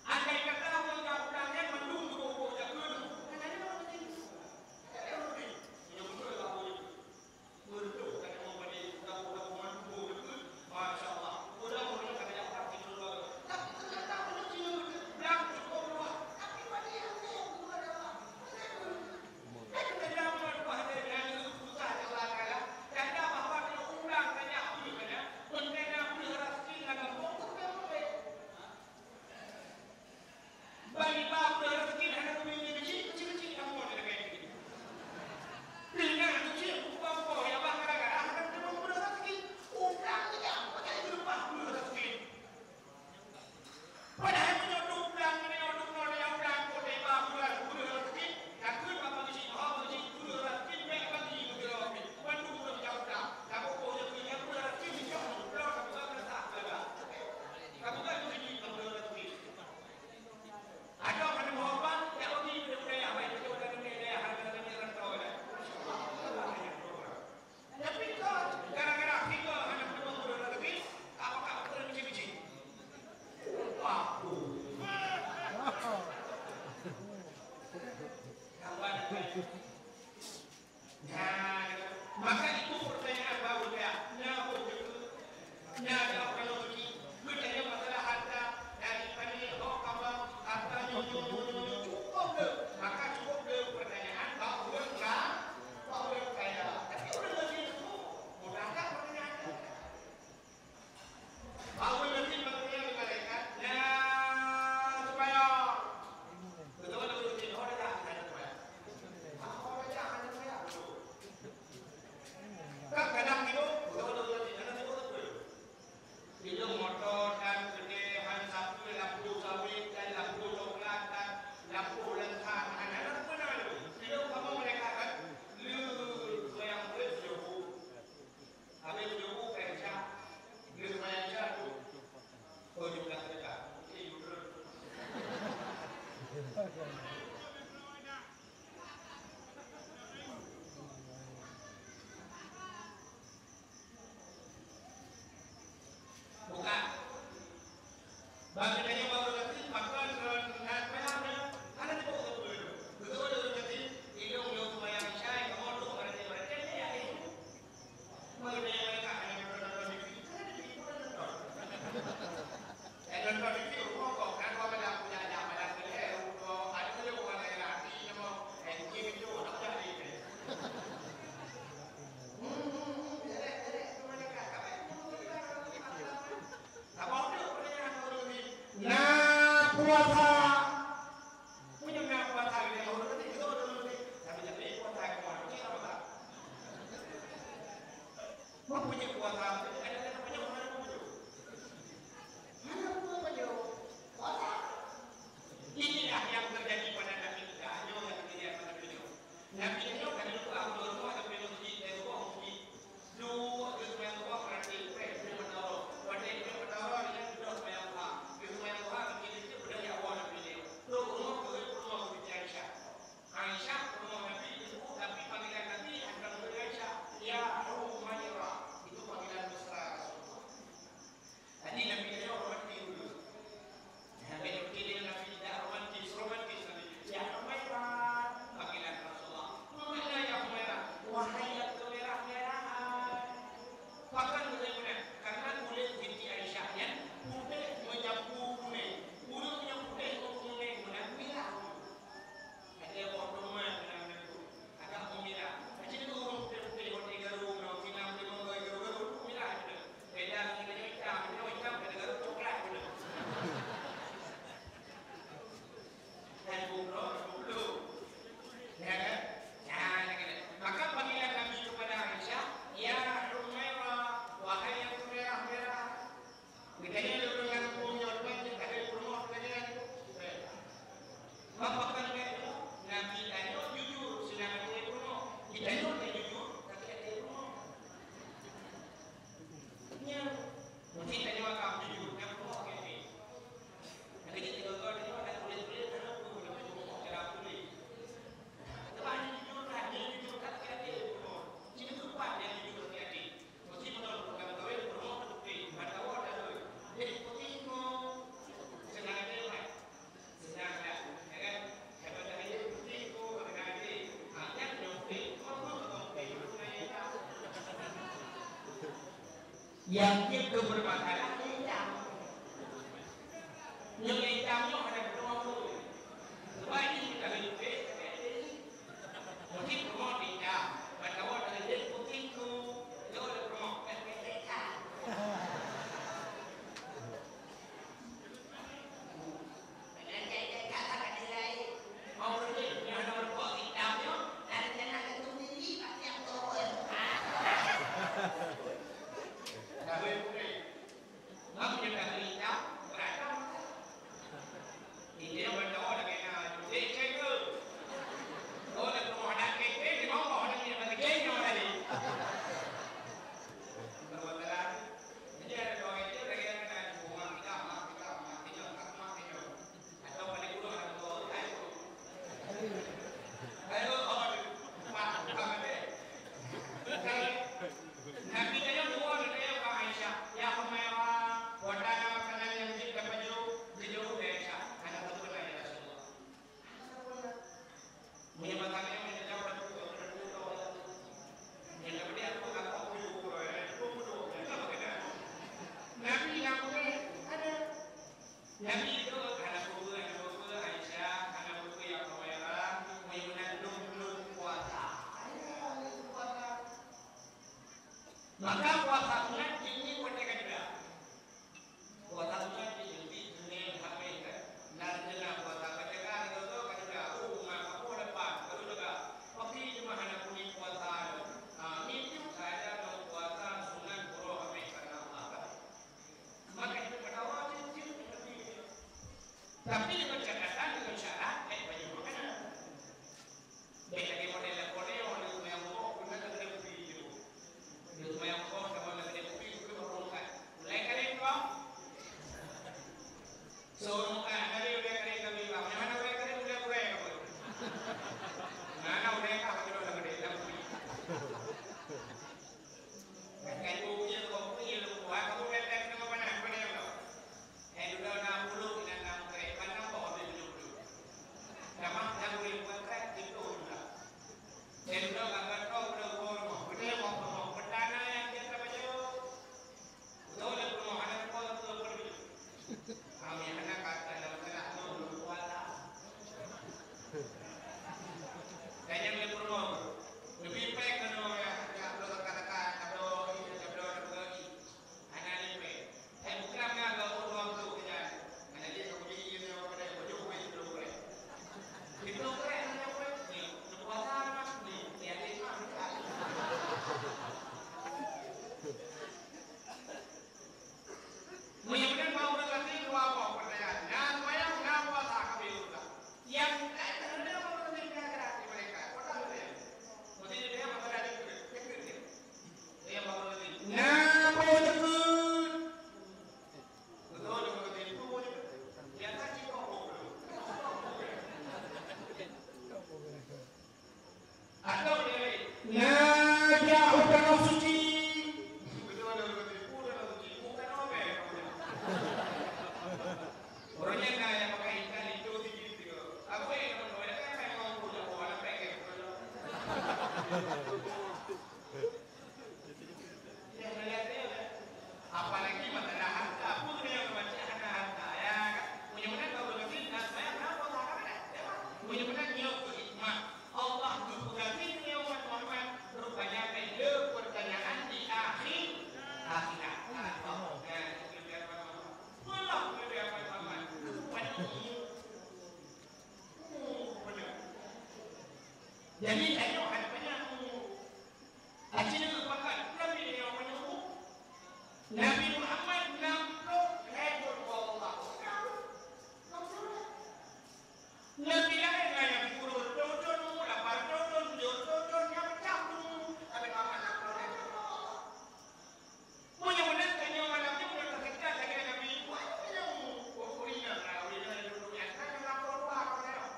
Andai kata meunyoe ulang nyan mandum geuboh-boh jakeuet, kan ada orang lain. Ada orang lain. Meunyoe beutôi lagak boh jakeuet. Beutôi, kan ada orang padé, geuboh-boh mandum boh jakeuet. Masya Allah. Ulang, ulang, kan ada orang lain. Tapi ternyata meunyoe ulang cukup dua, tapi padé yang saya bukan ada orang. Padahai meunyoe duek blang, meunyoe duek nol, nyang blang, kote ba bulan, bulan rezeki, takheun bak pangisi, oh, pangisi, bulan rezeki, bèk pangisi, bulan rezeki, bandum ureueng cah blang, kamoe boh nyang bulan rezeki, meunyoe duek blang, kamoe ka meunasah, ka, ka. Kamoe ka meunasah, bulan rezeki. Adoe hana meuhoban, jak bagi budaya, baik budaya, hana budaya, rantau, ya. Tapi kau gara-gara tiga hana peuduang bulan lagi, apakah kau kena benci-benci? Aku. Nah, maka itu pertanyaan baru saya. Nah, Nya, kalau rezeki, geutanyoe masalah harta, dari pané, hok, apa, harta, nyoe, nyoe, nyoe, nyoe, nyoe, cukup le. Maka cukup le pertanyaan bak ureueng ka, bak ureueng kaya. Tapi ureueng miskin tu, mudah tak pertanyaan? Bak ureueng miskin, bak ureueng malaikat, nya, supaya. Betul, betul, betul. Oh, dah, dah, dah, dah. Oh, dah, dah, dah, dah. Kan kadang tidur, betul, betul, betul. Kadang tidur, betul. Ilong moto dan keudè han sapeue lampôh sawét dan lampôh coklat dan lampôh leunkhan, hana na peue na lé. Ilong kamoe meureka kan, lé seumayang beuet jeuhu. Habéh jeuhu ka Isya, lé seumayang Isya tu. Oh, jeuet ka sedekah. Oke, jeuet. Bukan. Bagi tanya baru nanti, maka dengan payahnya, ada di bawah satu itu. Betul, betul, nanti, ilong, ilong sembahyang Isya, kamu tu, berarti, berarti, ya, ya. Bagi tanya mereka, hanya nonton, nonton T V, kan ada T V, bukan nonton. Eh, nonton T V, rumah kau, kan, kau pada punya aja, pada punya, eh, rumah, ada punya orang lain, hati, nama, eh, mungkin itu, tak ada, eh. Na puasa. Mempunyai puasa. Inilah yang terjadi pada Nabi kita. Hanya orang yang terjadi pada Nabi kita. Nabi nyoe ka geupeuah ureueng rumoh ateueh meuseujid, eh, rumoh meuseujid. Duek geuseumayang rumoh, berarti preh, preh meunaroh. Watèe preh meunaroh, ingat beudôh seumayang duha. Geuseumayang duha, geukirém cit beudôh nyan woe Nabi nyoe. Trok rumoh, geuhôi rumoh, geupiké Aisyah. Aisyah, rumoh Nabi, geuseuôt, tapi panggilan Nabi hana geukheun Aisyah. Ya Humairah. Itu panggilan mesra Rasulullah. Nyang jeuet keu peumasalah itam. Nyang itam nyoe hana keudroe pun. Sebab jih ka lheueh leupie, mungkin peurumoh itam. Ban kawan ka lheueh putéh tu, nyoe lé peurumoh, kan itam. Nabi geuwoe lé keu Aisyah, "Ya Humaira, watèe na makanan nyang jeuet tapajoh, geujaweueb lé Aisyah, hana teupeuna ya Rasulullah." Meunyoe makanan nyang jaweueb, nyang tapeujaweueb, nyang tapeujaweueb, Nabi na peugah, "Ada." Nabi jaweueb, "Hana peue, hana peue, Aisyah, hana peue, ya Humaira, meunyoe meunan lôn, lôn puasa." Maka puasa sunat jih nyoe watèe ka jeuet. Puasa sunat jih nyoe, jih nyoe habéh kan. Nan jeuet puasa ka jeuet, ka jeuet, ka jeuet. Oh, maka puasa depan, baru jaga. Tapi cuma hana puni puasa tu. Ah, ngieng saja dong puasa sunat, pura habéh karena Allah. Maka itu pada wajib jih. Tapi dengan catatan, dengan syarat, eh, banyak makanan. Bèk lagèe model lakoe nyoe, lheuh seumayang suboh, keuneuk lagèe kupi jih. Lheuh seumayang suboh, sama lagèe kupi, kupi baru makan. Ulèe kaleng, Bang. So, makan, ada ulèe kaleng kami, Bang. Yang mana ulèe kaleng, ulèe gurèe, Bang? Mana ulèe kah, lagèe kupi. Kan, kan, kupi, kupi, kupi, kupi, kupi, kupi, kupi, Eh, dudoe na puluh inan na mukrek, ban na boh habéh meunyoe puluh. Tamah nyang ureueng mukrek, itu juga. Eh, dudoe ka gatoe, dudoe uroe rumoh, beudôh rumoh, beudôh rumoh, beudôh na nyang jeuet tapajoh. Beutôi lé peurumoh, hana rumoh, beutôi peurumoh. Kami hana kata dalam tengah tu, belum kuasa. Dan nyang lé peurumoh, lebih baik kena ya, ya, belum kata-kata, belum ini, belum ini. Hana lé pèng. Hai, bukram na geuh ureueng tuha tu keujan. Hana lé ka bujih nyoe pada bujôh wéh siplôh gurèe. Siplôh gurèe hana pèng. Ni, puasa mah ni, ni ada mah. Meunyoe meunan bak ureueng gasien dua boh peurtanyaan. Na seumayang, na puasa, kami ureueng. Nyang laén hana ureueng gasien di akhirat di mereka. Kota ureueng. Mesti dia masalah dia. Dia baru lagi. Nah, bawa teukeun. Betul, betul, betul. Biasa cik kok. Atau dia lain. Nah, dia utang suci. Betul, betul, betul. Utang suci. Bukan orang. Orang yang kaya pakai ikan itu tinggi tiga. Aku yang teman-teman, kan, saya mau punya, mau anak pengen. Apalagi masalah harta, peue nyang macam hana harta, ya kan? Meunyoe meunan bak ureueng gasien, na seumayang, na puasa, ka beureh, ya kan? Meunyoe meunan nyoe keu hikmah, Allah geupeugah keu umat Muhammad, rupanya ka le peurtanyaan di akhé-, akhirat. Nah, itu kelebihan umat Muhammad. Wallah, kelebihan umat Muhammad. Rupanya umur. Umur benar. Jadi, tanyoe hana banyak umur. Aci deungon pakat, Nabi nyoe meunyoe Nabi Muhammad enam puluh ribu Allah. Nabi laén na nyang sepuluh reutôh thon, lapan reutôh thon, tujoh reutôh thon, nyang peucah thon. Nabi Muhammad enam puluh ribu Allah. Meunyoe meunan tanyoe malam nyoe udah taseutôt lagèe Nabi Nuh, ayo tanyoe. Oh, ureueng inong, ureueng inong nyang duduk nyan, kan nyang enam puluh dua ka tanyoe.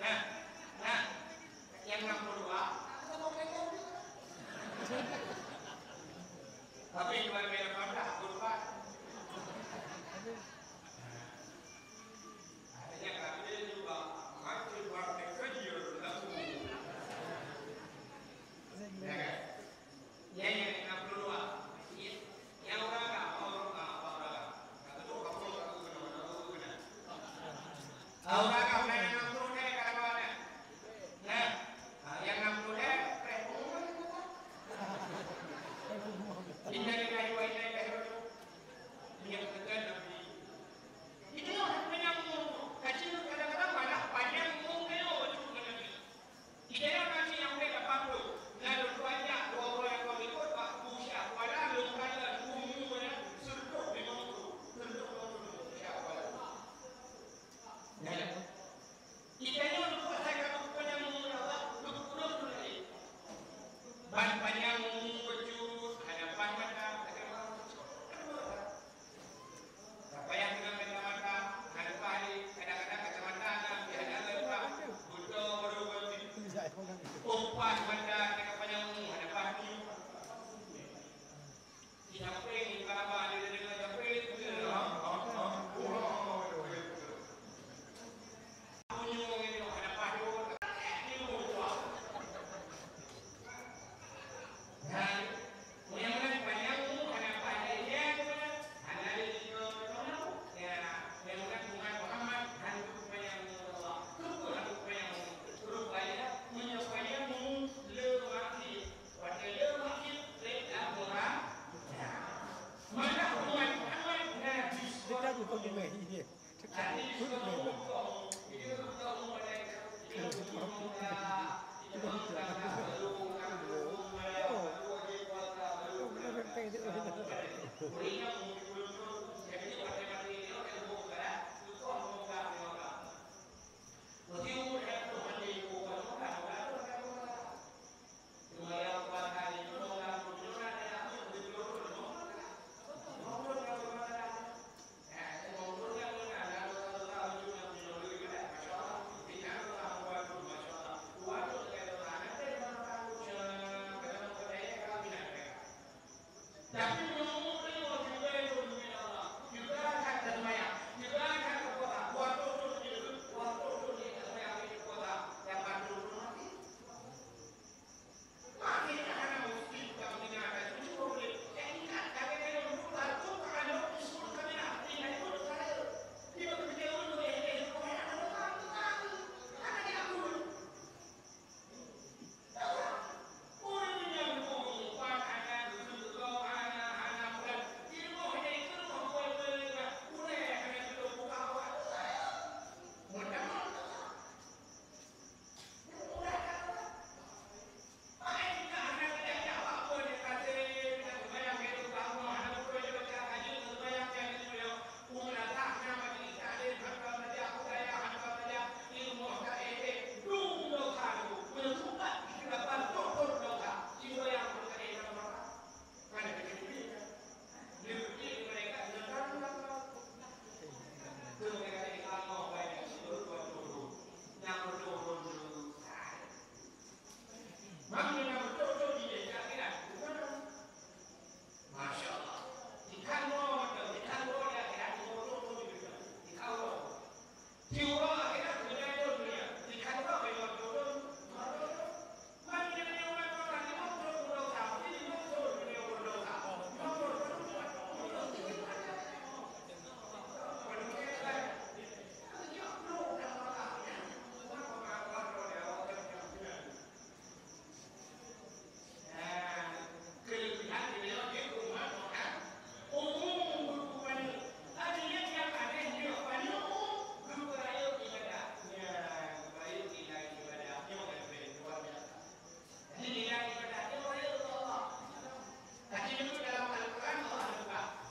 Nah, nah, nyang enam puluh dua, aku sama ureueng inong. Tapi dua ribu lapan belas, aku lupa. Artinya, kami juga mengacu pada kerja lagu. Ya kan? Nyan nyang enam puluh dua. Iya.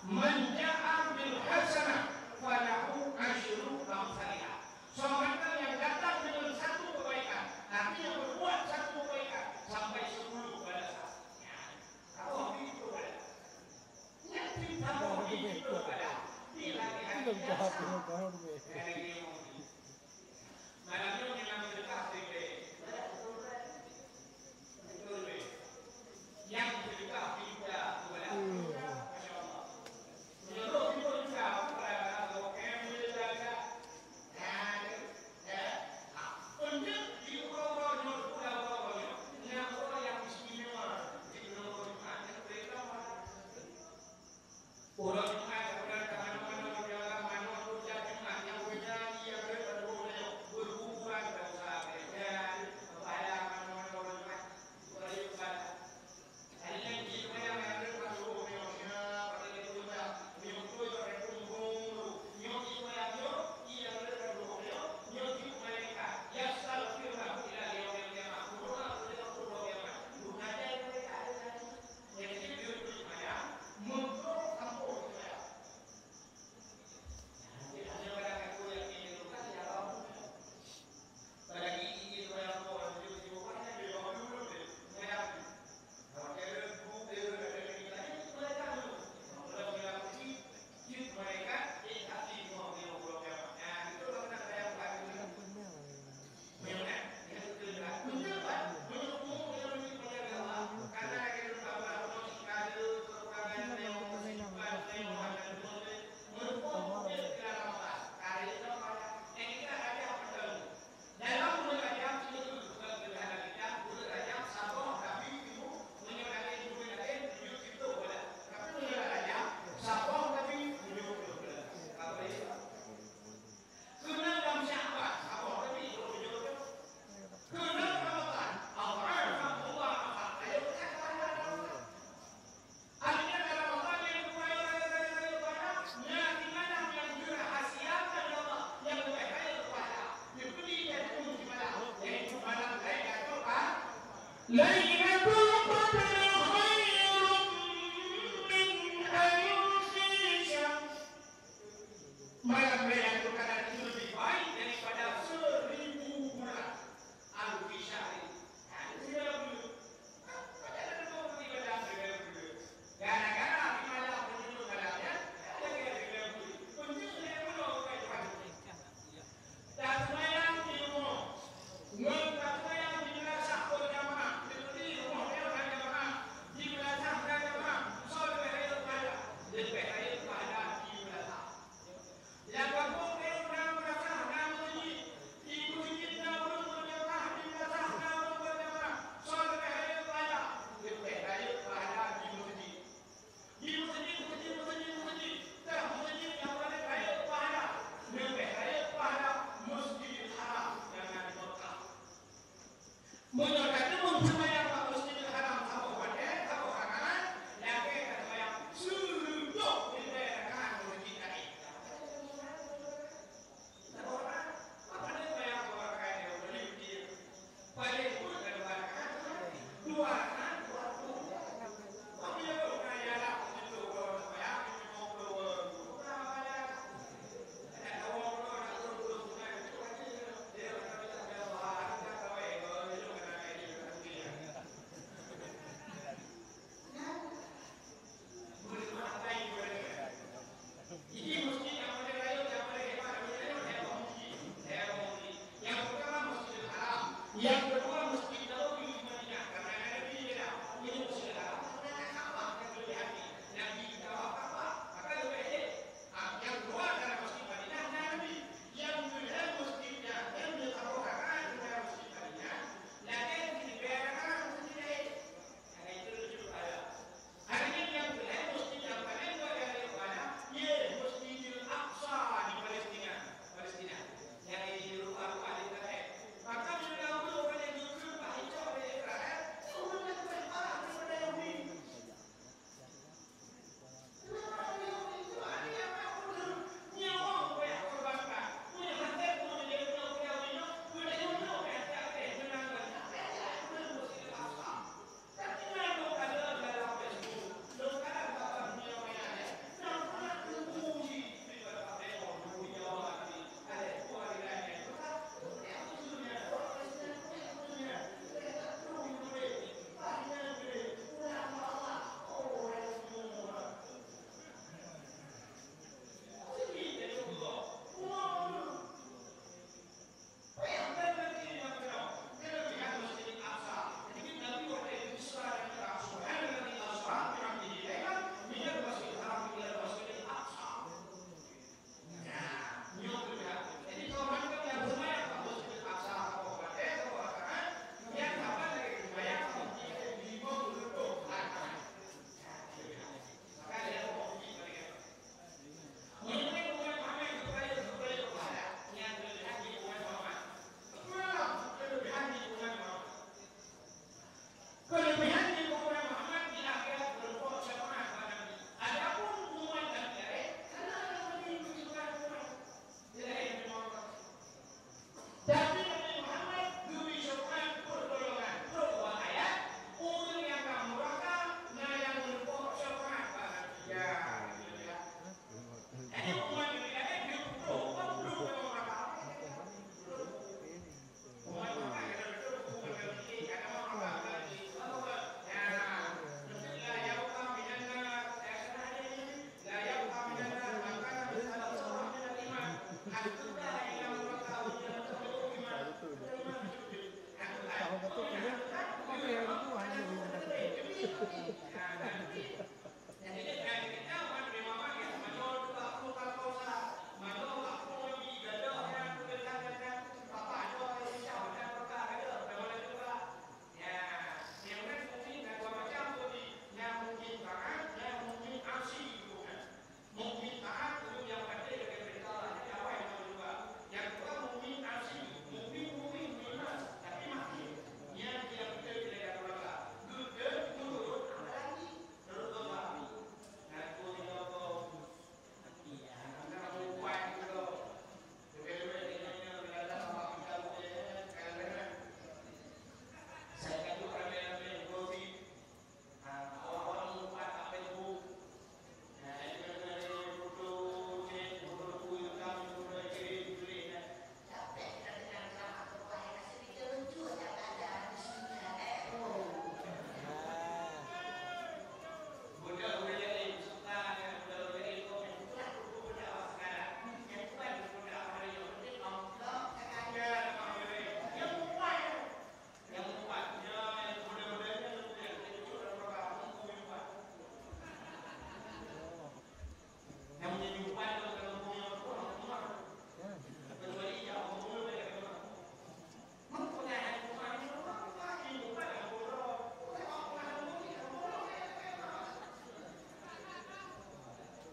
Man ja'a bil hasanah falahu asyru amsalihah. Soe mantong nyang datang deungon satu keubaikan, artinya berbuat satu keubaikan, sampai sepuluh balasan. Nyan, Allah bri sepuluh balasan. Nyan cit saboh bri sepuluh balasan. Di latihan biasa. Malam nyoe nyang seudeukah siribèe. Beutôi, beutôi. Nyang seudeukah sijuta dua blah. Masya Allah. Meunyoe droe sijuta, bukan, bukan, bukan. Nah, eh, ah, untuk di uroe-uroe nyoe, uroe-uroe nyoe, nyang uroe nyang istimewa, di uroe Jumat, nyang beda. Uroe Jumat, uroe ka manoe-manoe, uroe ka manoe, uroe Jumat, nyang beunyanyi, nyang reuet, nyang berkuburan, dosa, ya.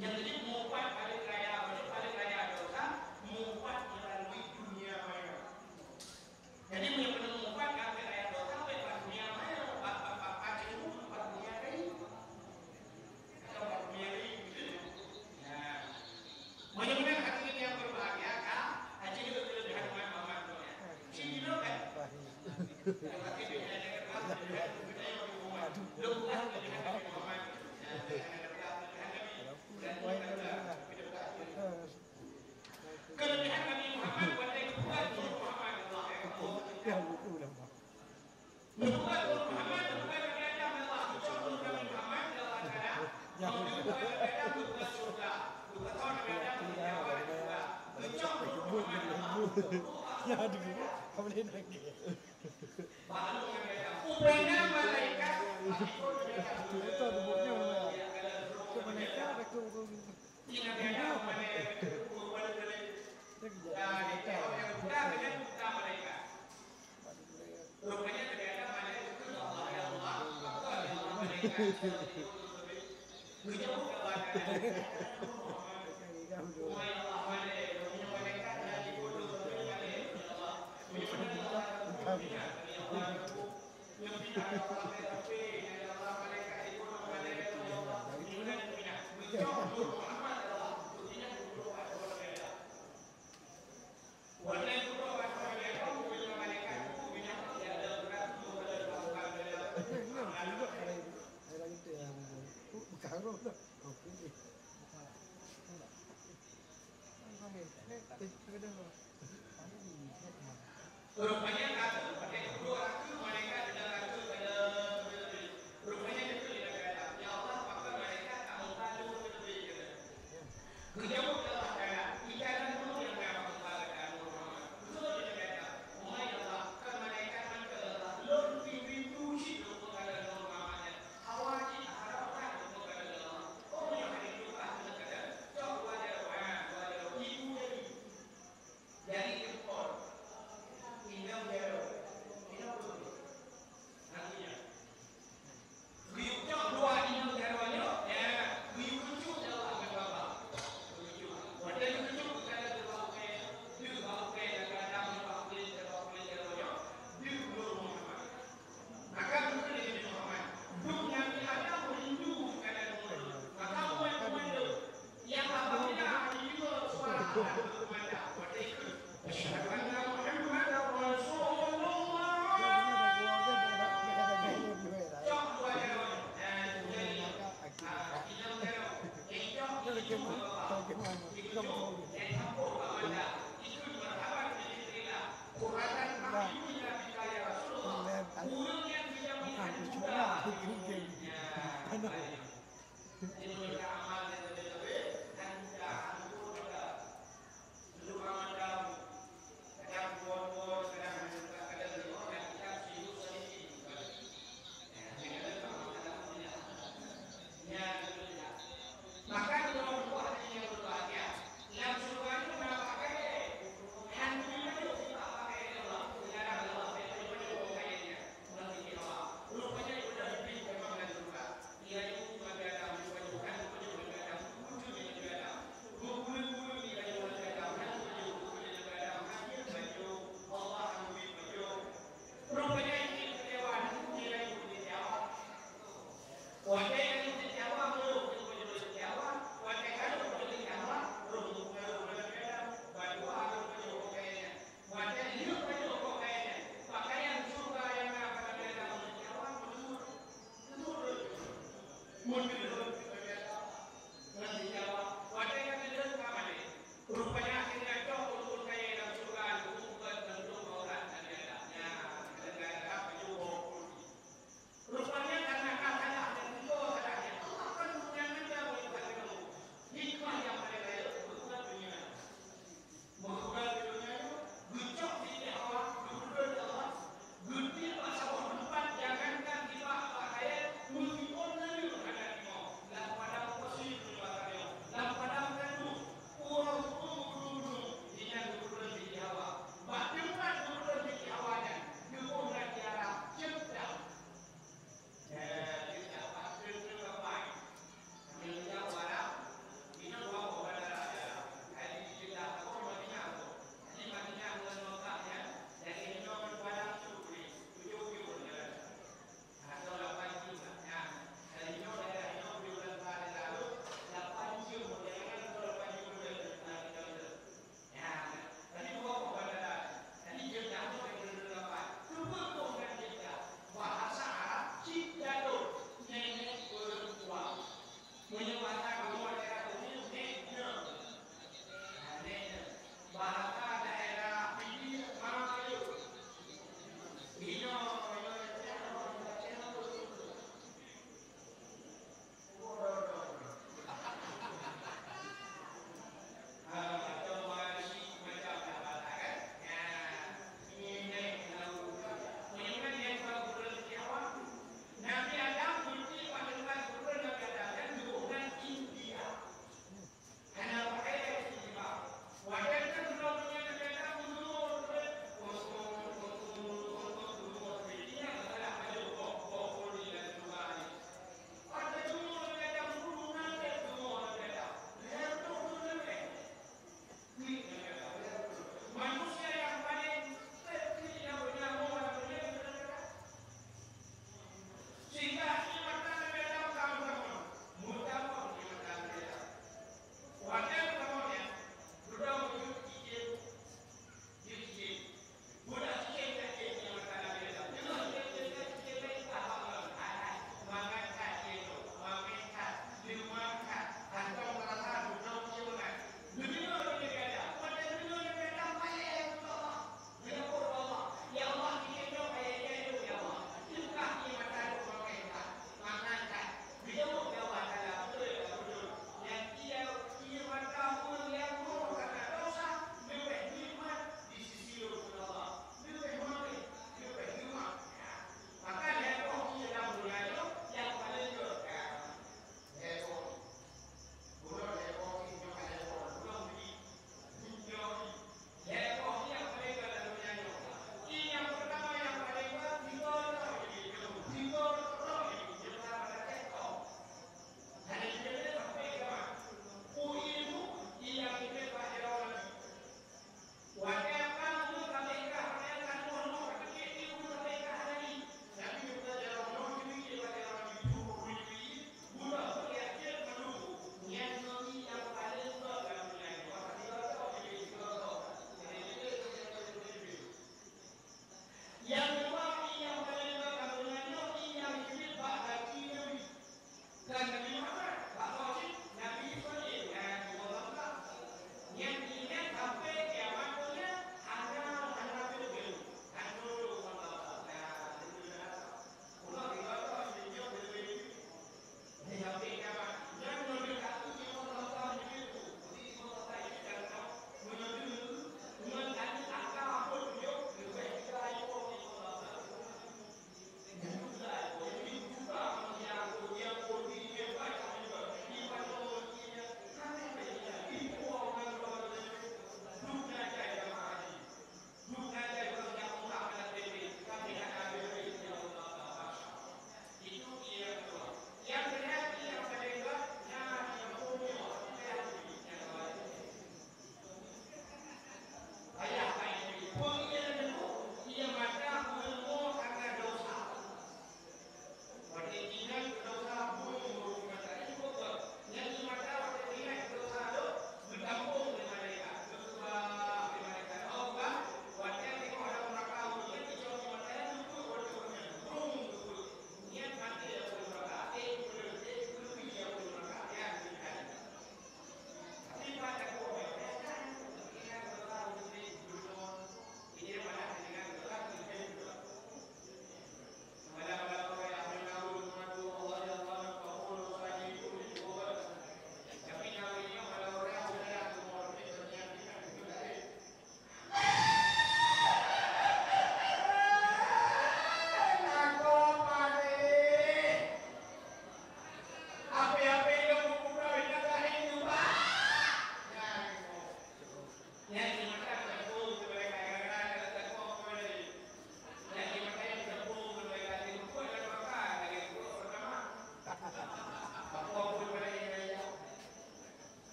Nyang keujeuet meuubat paleng raya, maksud paleng raya dosa, meuubat meulalu dunia maya. Jadi, meunyoe keuneuk meuubat paleng raya dosa, bèk bak dunia maya, bak, bak, bak, bak, bak dunia laén. Atau bak dunia laén, gitu ya. Nah, meunyoe meunan hadirin yang berbahagia, ka, hadirin keulebihan umat Muhammad dunia. Sini dulu kan? Kelebihan Nabi Muhammad buat dari Tuhan, Muhammad Allah. Ya, betul lah, Pak. Nubuat Muhammad, nubuat Nabi Adam, Allah. Nubuat Nabi Muhammad, Allah Taala. Ya. Nubuat Nabi Adam, nubuat syurga. Nubuat Nabi Adam, nubuat syurga. Nubuat Muhammad, Allah. Ya, aduh. Apa boleh nak? Rupanya malaikat, Rupanya ka teuh, pakai kudo aku, malaikat dan aku pada rupanya betul dia kata, "Ya Allah, pakon malaikat tak mau tahu betul-betul," kata. Geujaweueb Allah Taala, "Ikan dulu yang ka meuba gata, Muhammad." Betul dia kata, "Umai Allah, kon malaikat mantong Allah, lôn pih rindu cit lôn peugah lôn Muhammad nyan. Hawa cit harap that lôn peugah lôn Allah. Oh, nyang hari tu ah, keuneuk kata, cok dua jaroe, ha, dua jaroe, ibu jadi." Jadi jempol. Inong jaroe. Inong putih. Artinya, geuyue cok dua inong jaroe nyoe, ya, geuyue keucut lé Allah ngon babah. Geuyue keucut. Watèe geuyue keucut, bukan lé babah ukèe, deuh babah ukèe, kadang-kadang babah kulét, babah kulét jaroe nyoe, deuh Nur Muhammad. Maka beutôi Nabi Muhammad, dum Nabi Adam rindu keu Nabi Muhammad. Maka umat-umat lôn, nyang apabila deungoe suara Nabi Muhammad, watèe ikheun, "Asyhadu anna Muhammadar Rasulullah." Cok dua jaroe, dan jadi, ah, inong jaroe, cok, ikheun, ikheun, ikheun, ikheun, marhaban, alhamdulillah. Nah, maka, teman-teman, hadirin yang berbahagia, langsung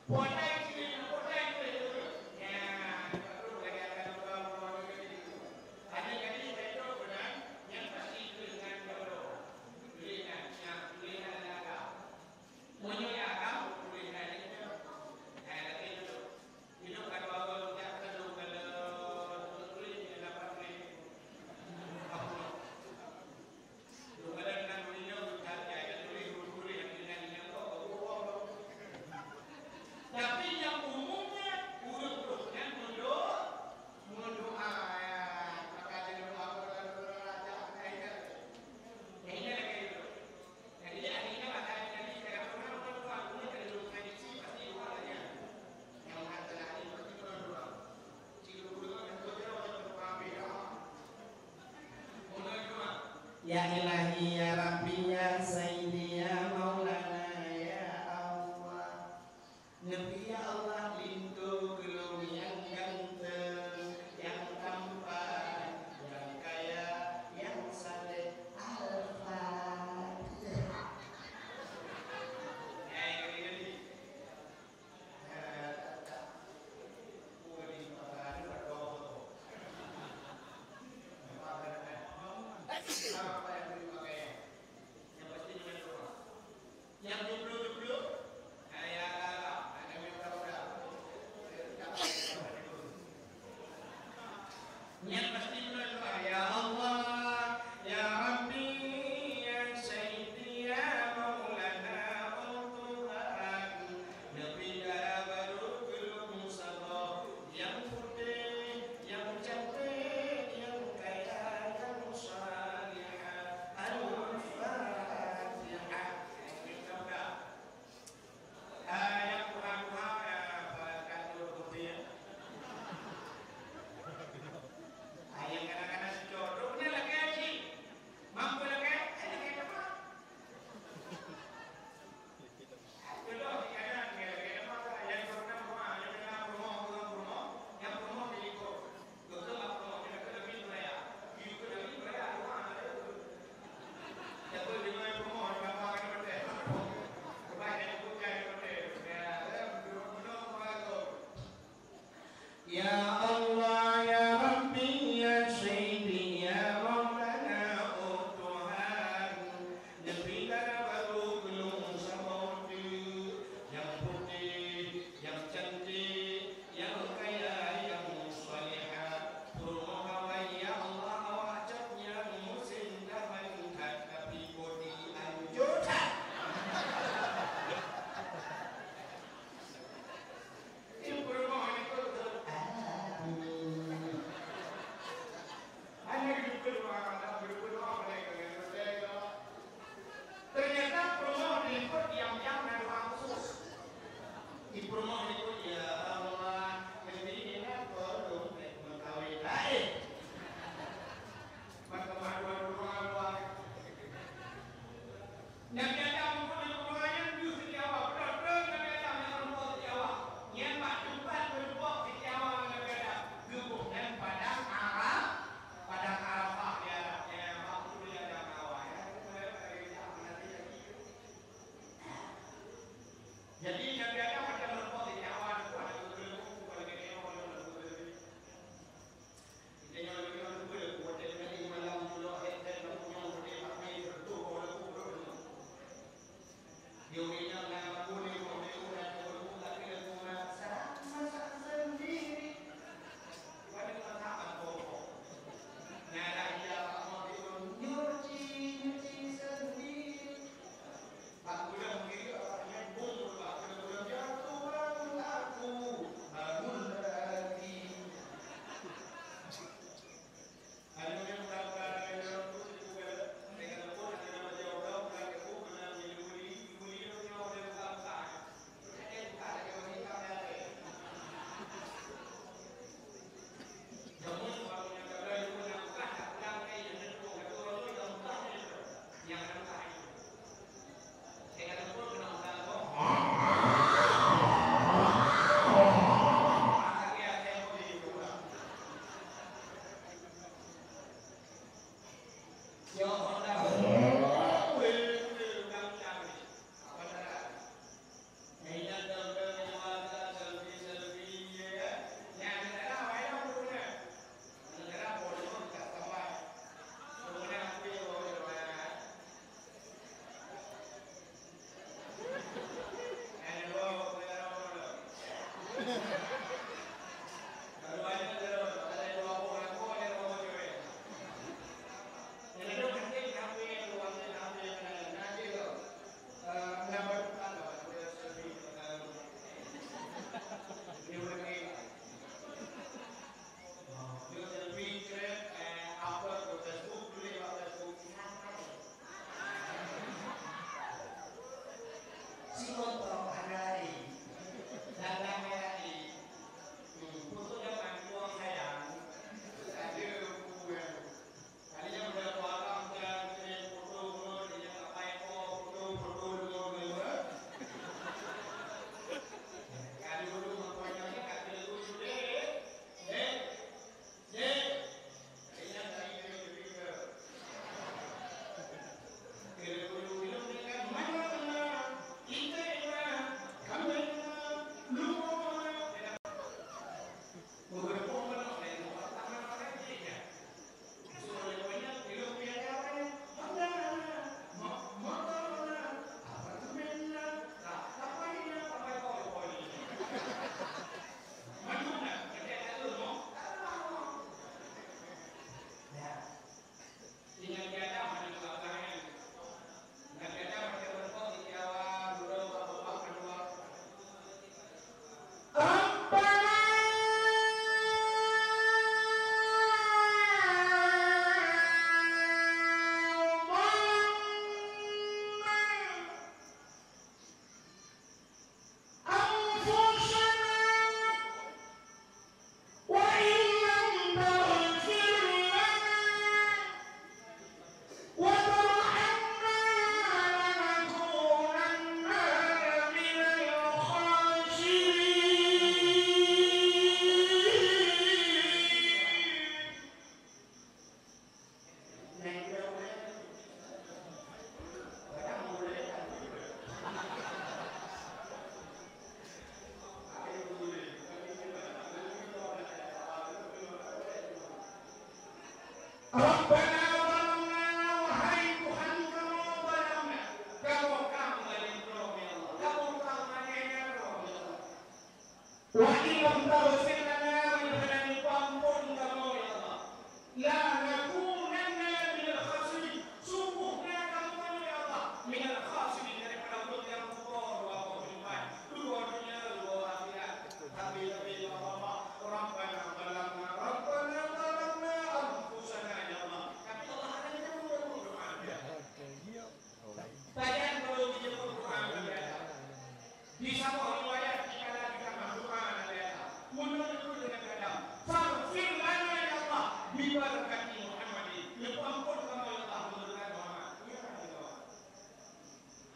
Potai ciri, potai ciri. Ya, baru lagi akan lupa, lupa, lupa, lupa. Ada jadi, saya tahu benar, yang pasti itu dengan jodoh. Pilihan, yang pilihan adalah agama. Meunyoe agama, pilihan itu. Nah, tapi itu. Itu kan baru, tidak perlu kalau tulis di dalam paket. Tapi nyang umumnya, ureueng-ureueng nyan meudoa, meudoa, ya, maka jadi doa kepada raja, nah, ini. Nah, ini lagi itu. Jadi, akhirnya maka jadi, kadang orang berdoa, ini ada doa ngaji, pasti doa saja. Yang mengatakan ini pasti berdoa. Ya Ilahi, ya Rabbi, ya Sayyidi, ya Maulana, ya Allah. Neubri ya Allah linto keu lôn nyang ganteng, nyang tampan, nyang kaya, nyang saleh. Al-Fatihah. Nyang jublu-jublu, nyang pasti berdoa, ya Allah, ya Rabbi, ya Sayyidi, ya Maulana, oh Tuhan, neubri dara barô keu lôn saboh, nyang putéh, nyang cantik, nyang kaya, nyang salihah.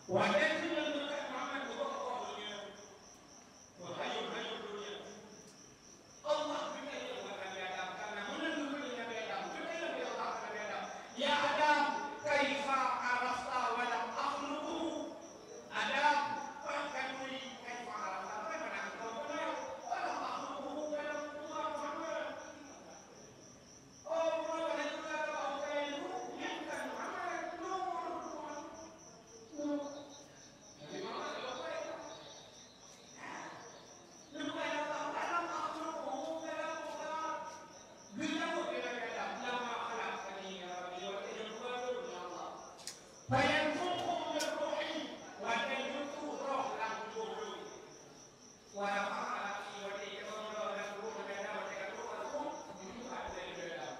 Watèe nyan malaikat Muhammad geubeuet bak donya, meuhayôn-hayôn donya. Allah geutanyong bak Nabi Adam, karena meunan geukheun Nabi Adam, geutanyong lé Allah keu Nabi Adam, "Ya Adam, kaifa arafta wa lam akhluqhu?" Adam, pat katuri, kaifa arafta, bagaimana engkau kenal, wa lam akhluqhu, padahal Tuhan Muhammad. Oh, Muhammad, padahal Tuhan, Tuhan, Tuhan, Tuhan, Muhammad, Tuhan, Tuhan. Nabi Muhammad, Tuhan, Tuhan. Fayanfukhu min ruhi, watèe geutôh roh lam tuboh lôn. Wa rafa'a ra'si, watèe geutôh roh lam tuboh lôn, watèe geutôh roh lam tuboh lôn,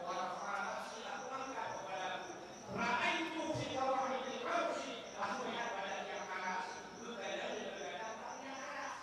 wa rafa'a ra'si, aku angkat kepala aku. Ra'aitu fi qawa'imil arsy, aku lihat pada tiang aras. Bukan lagi berada pada tiang aras.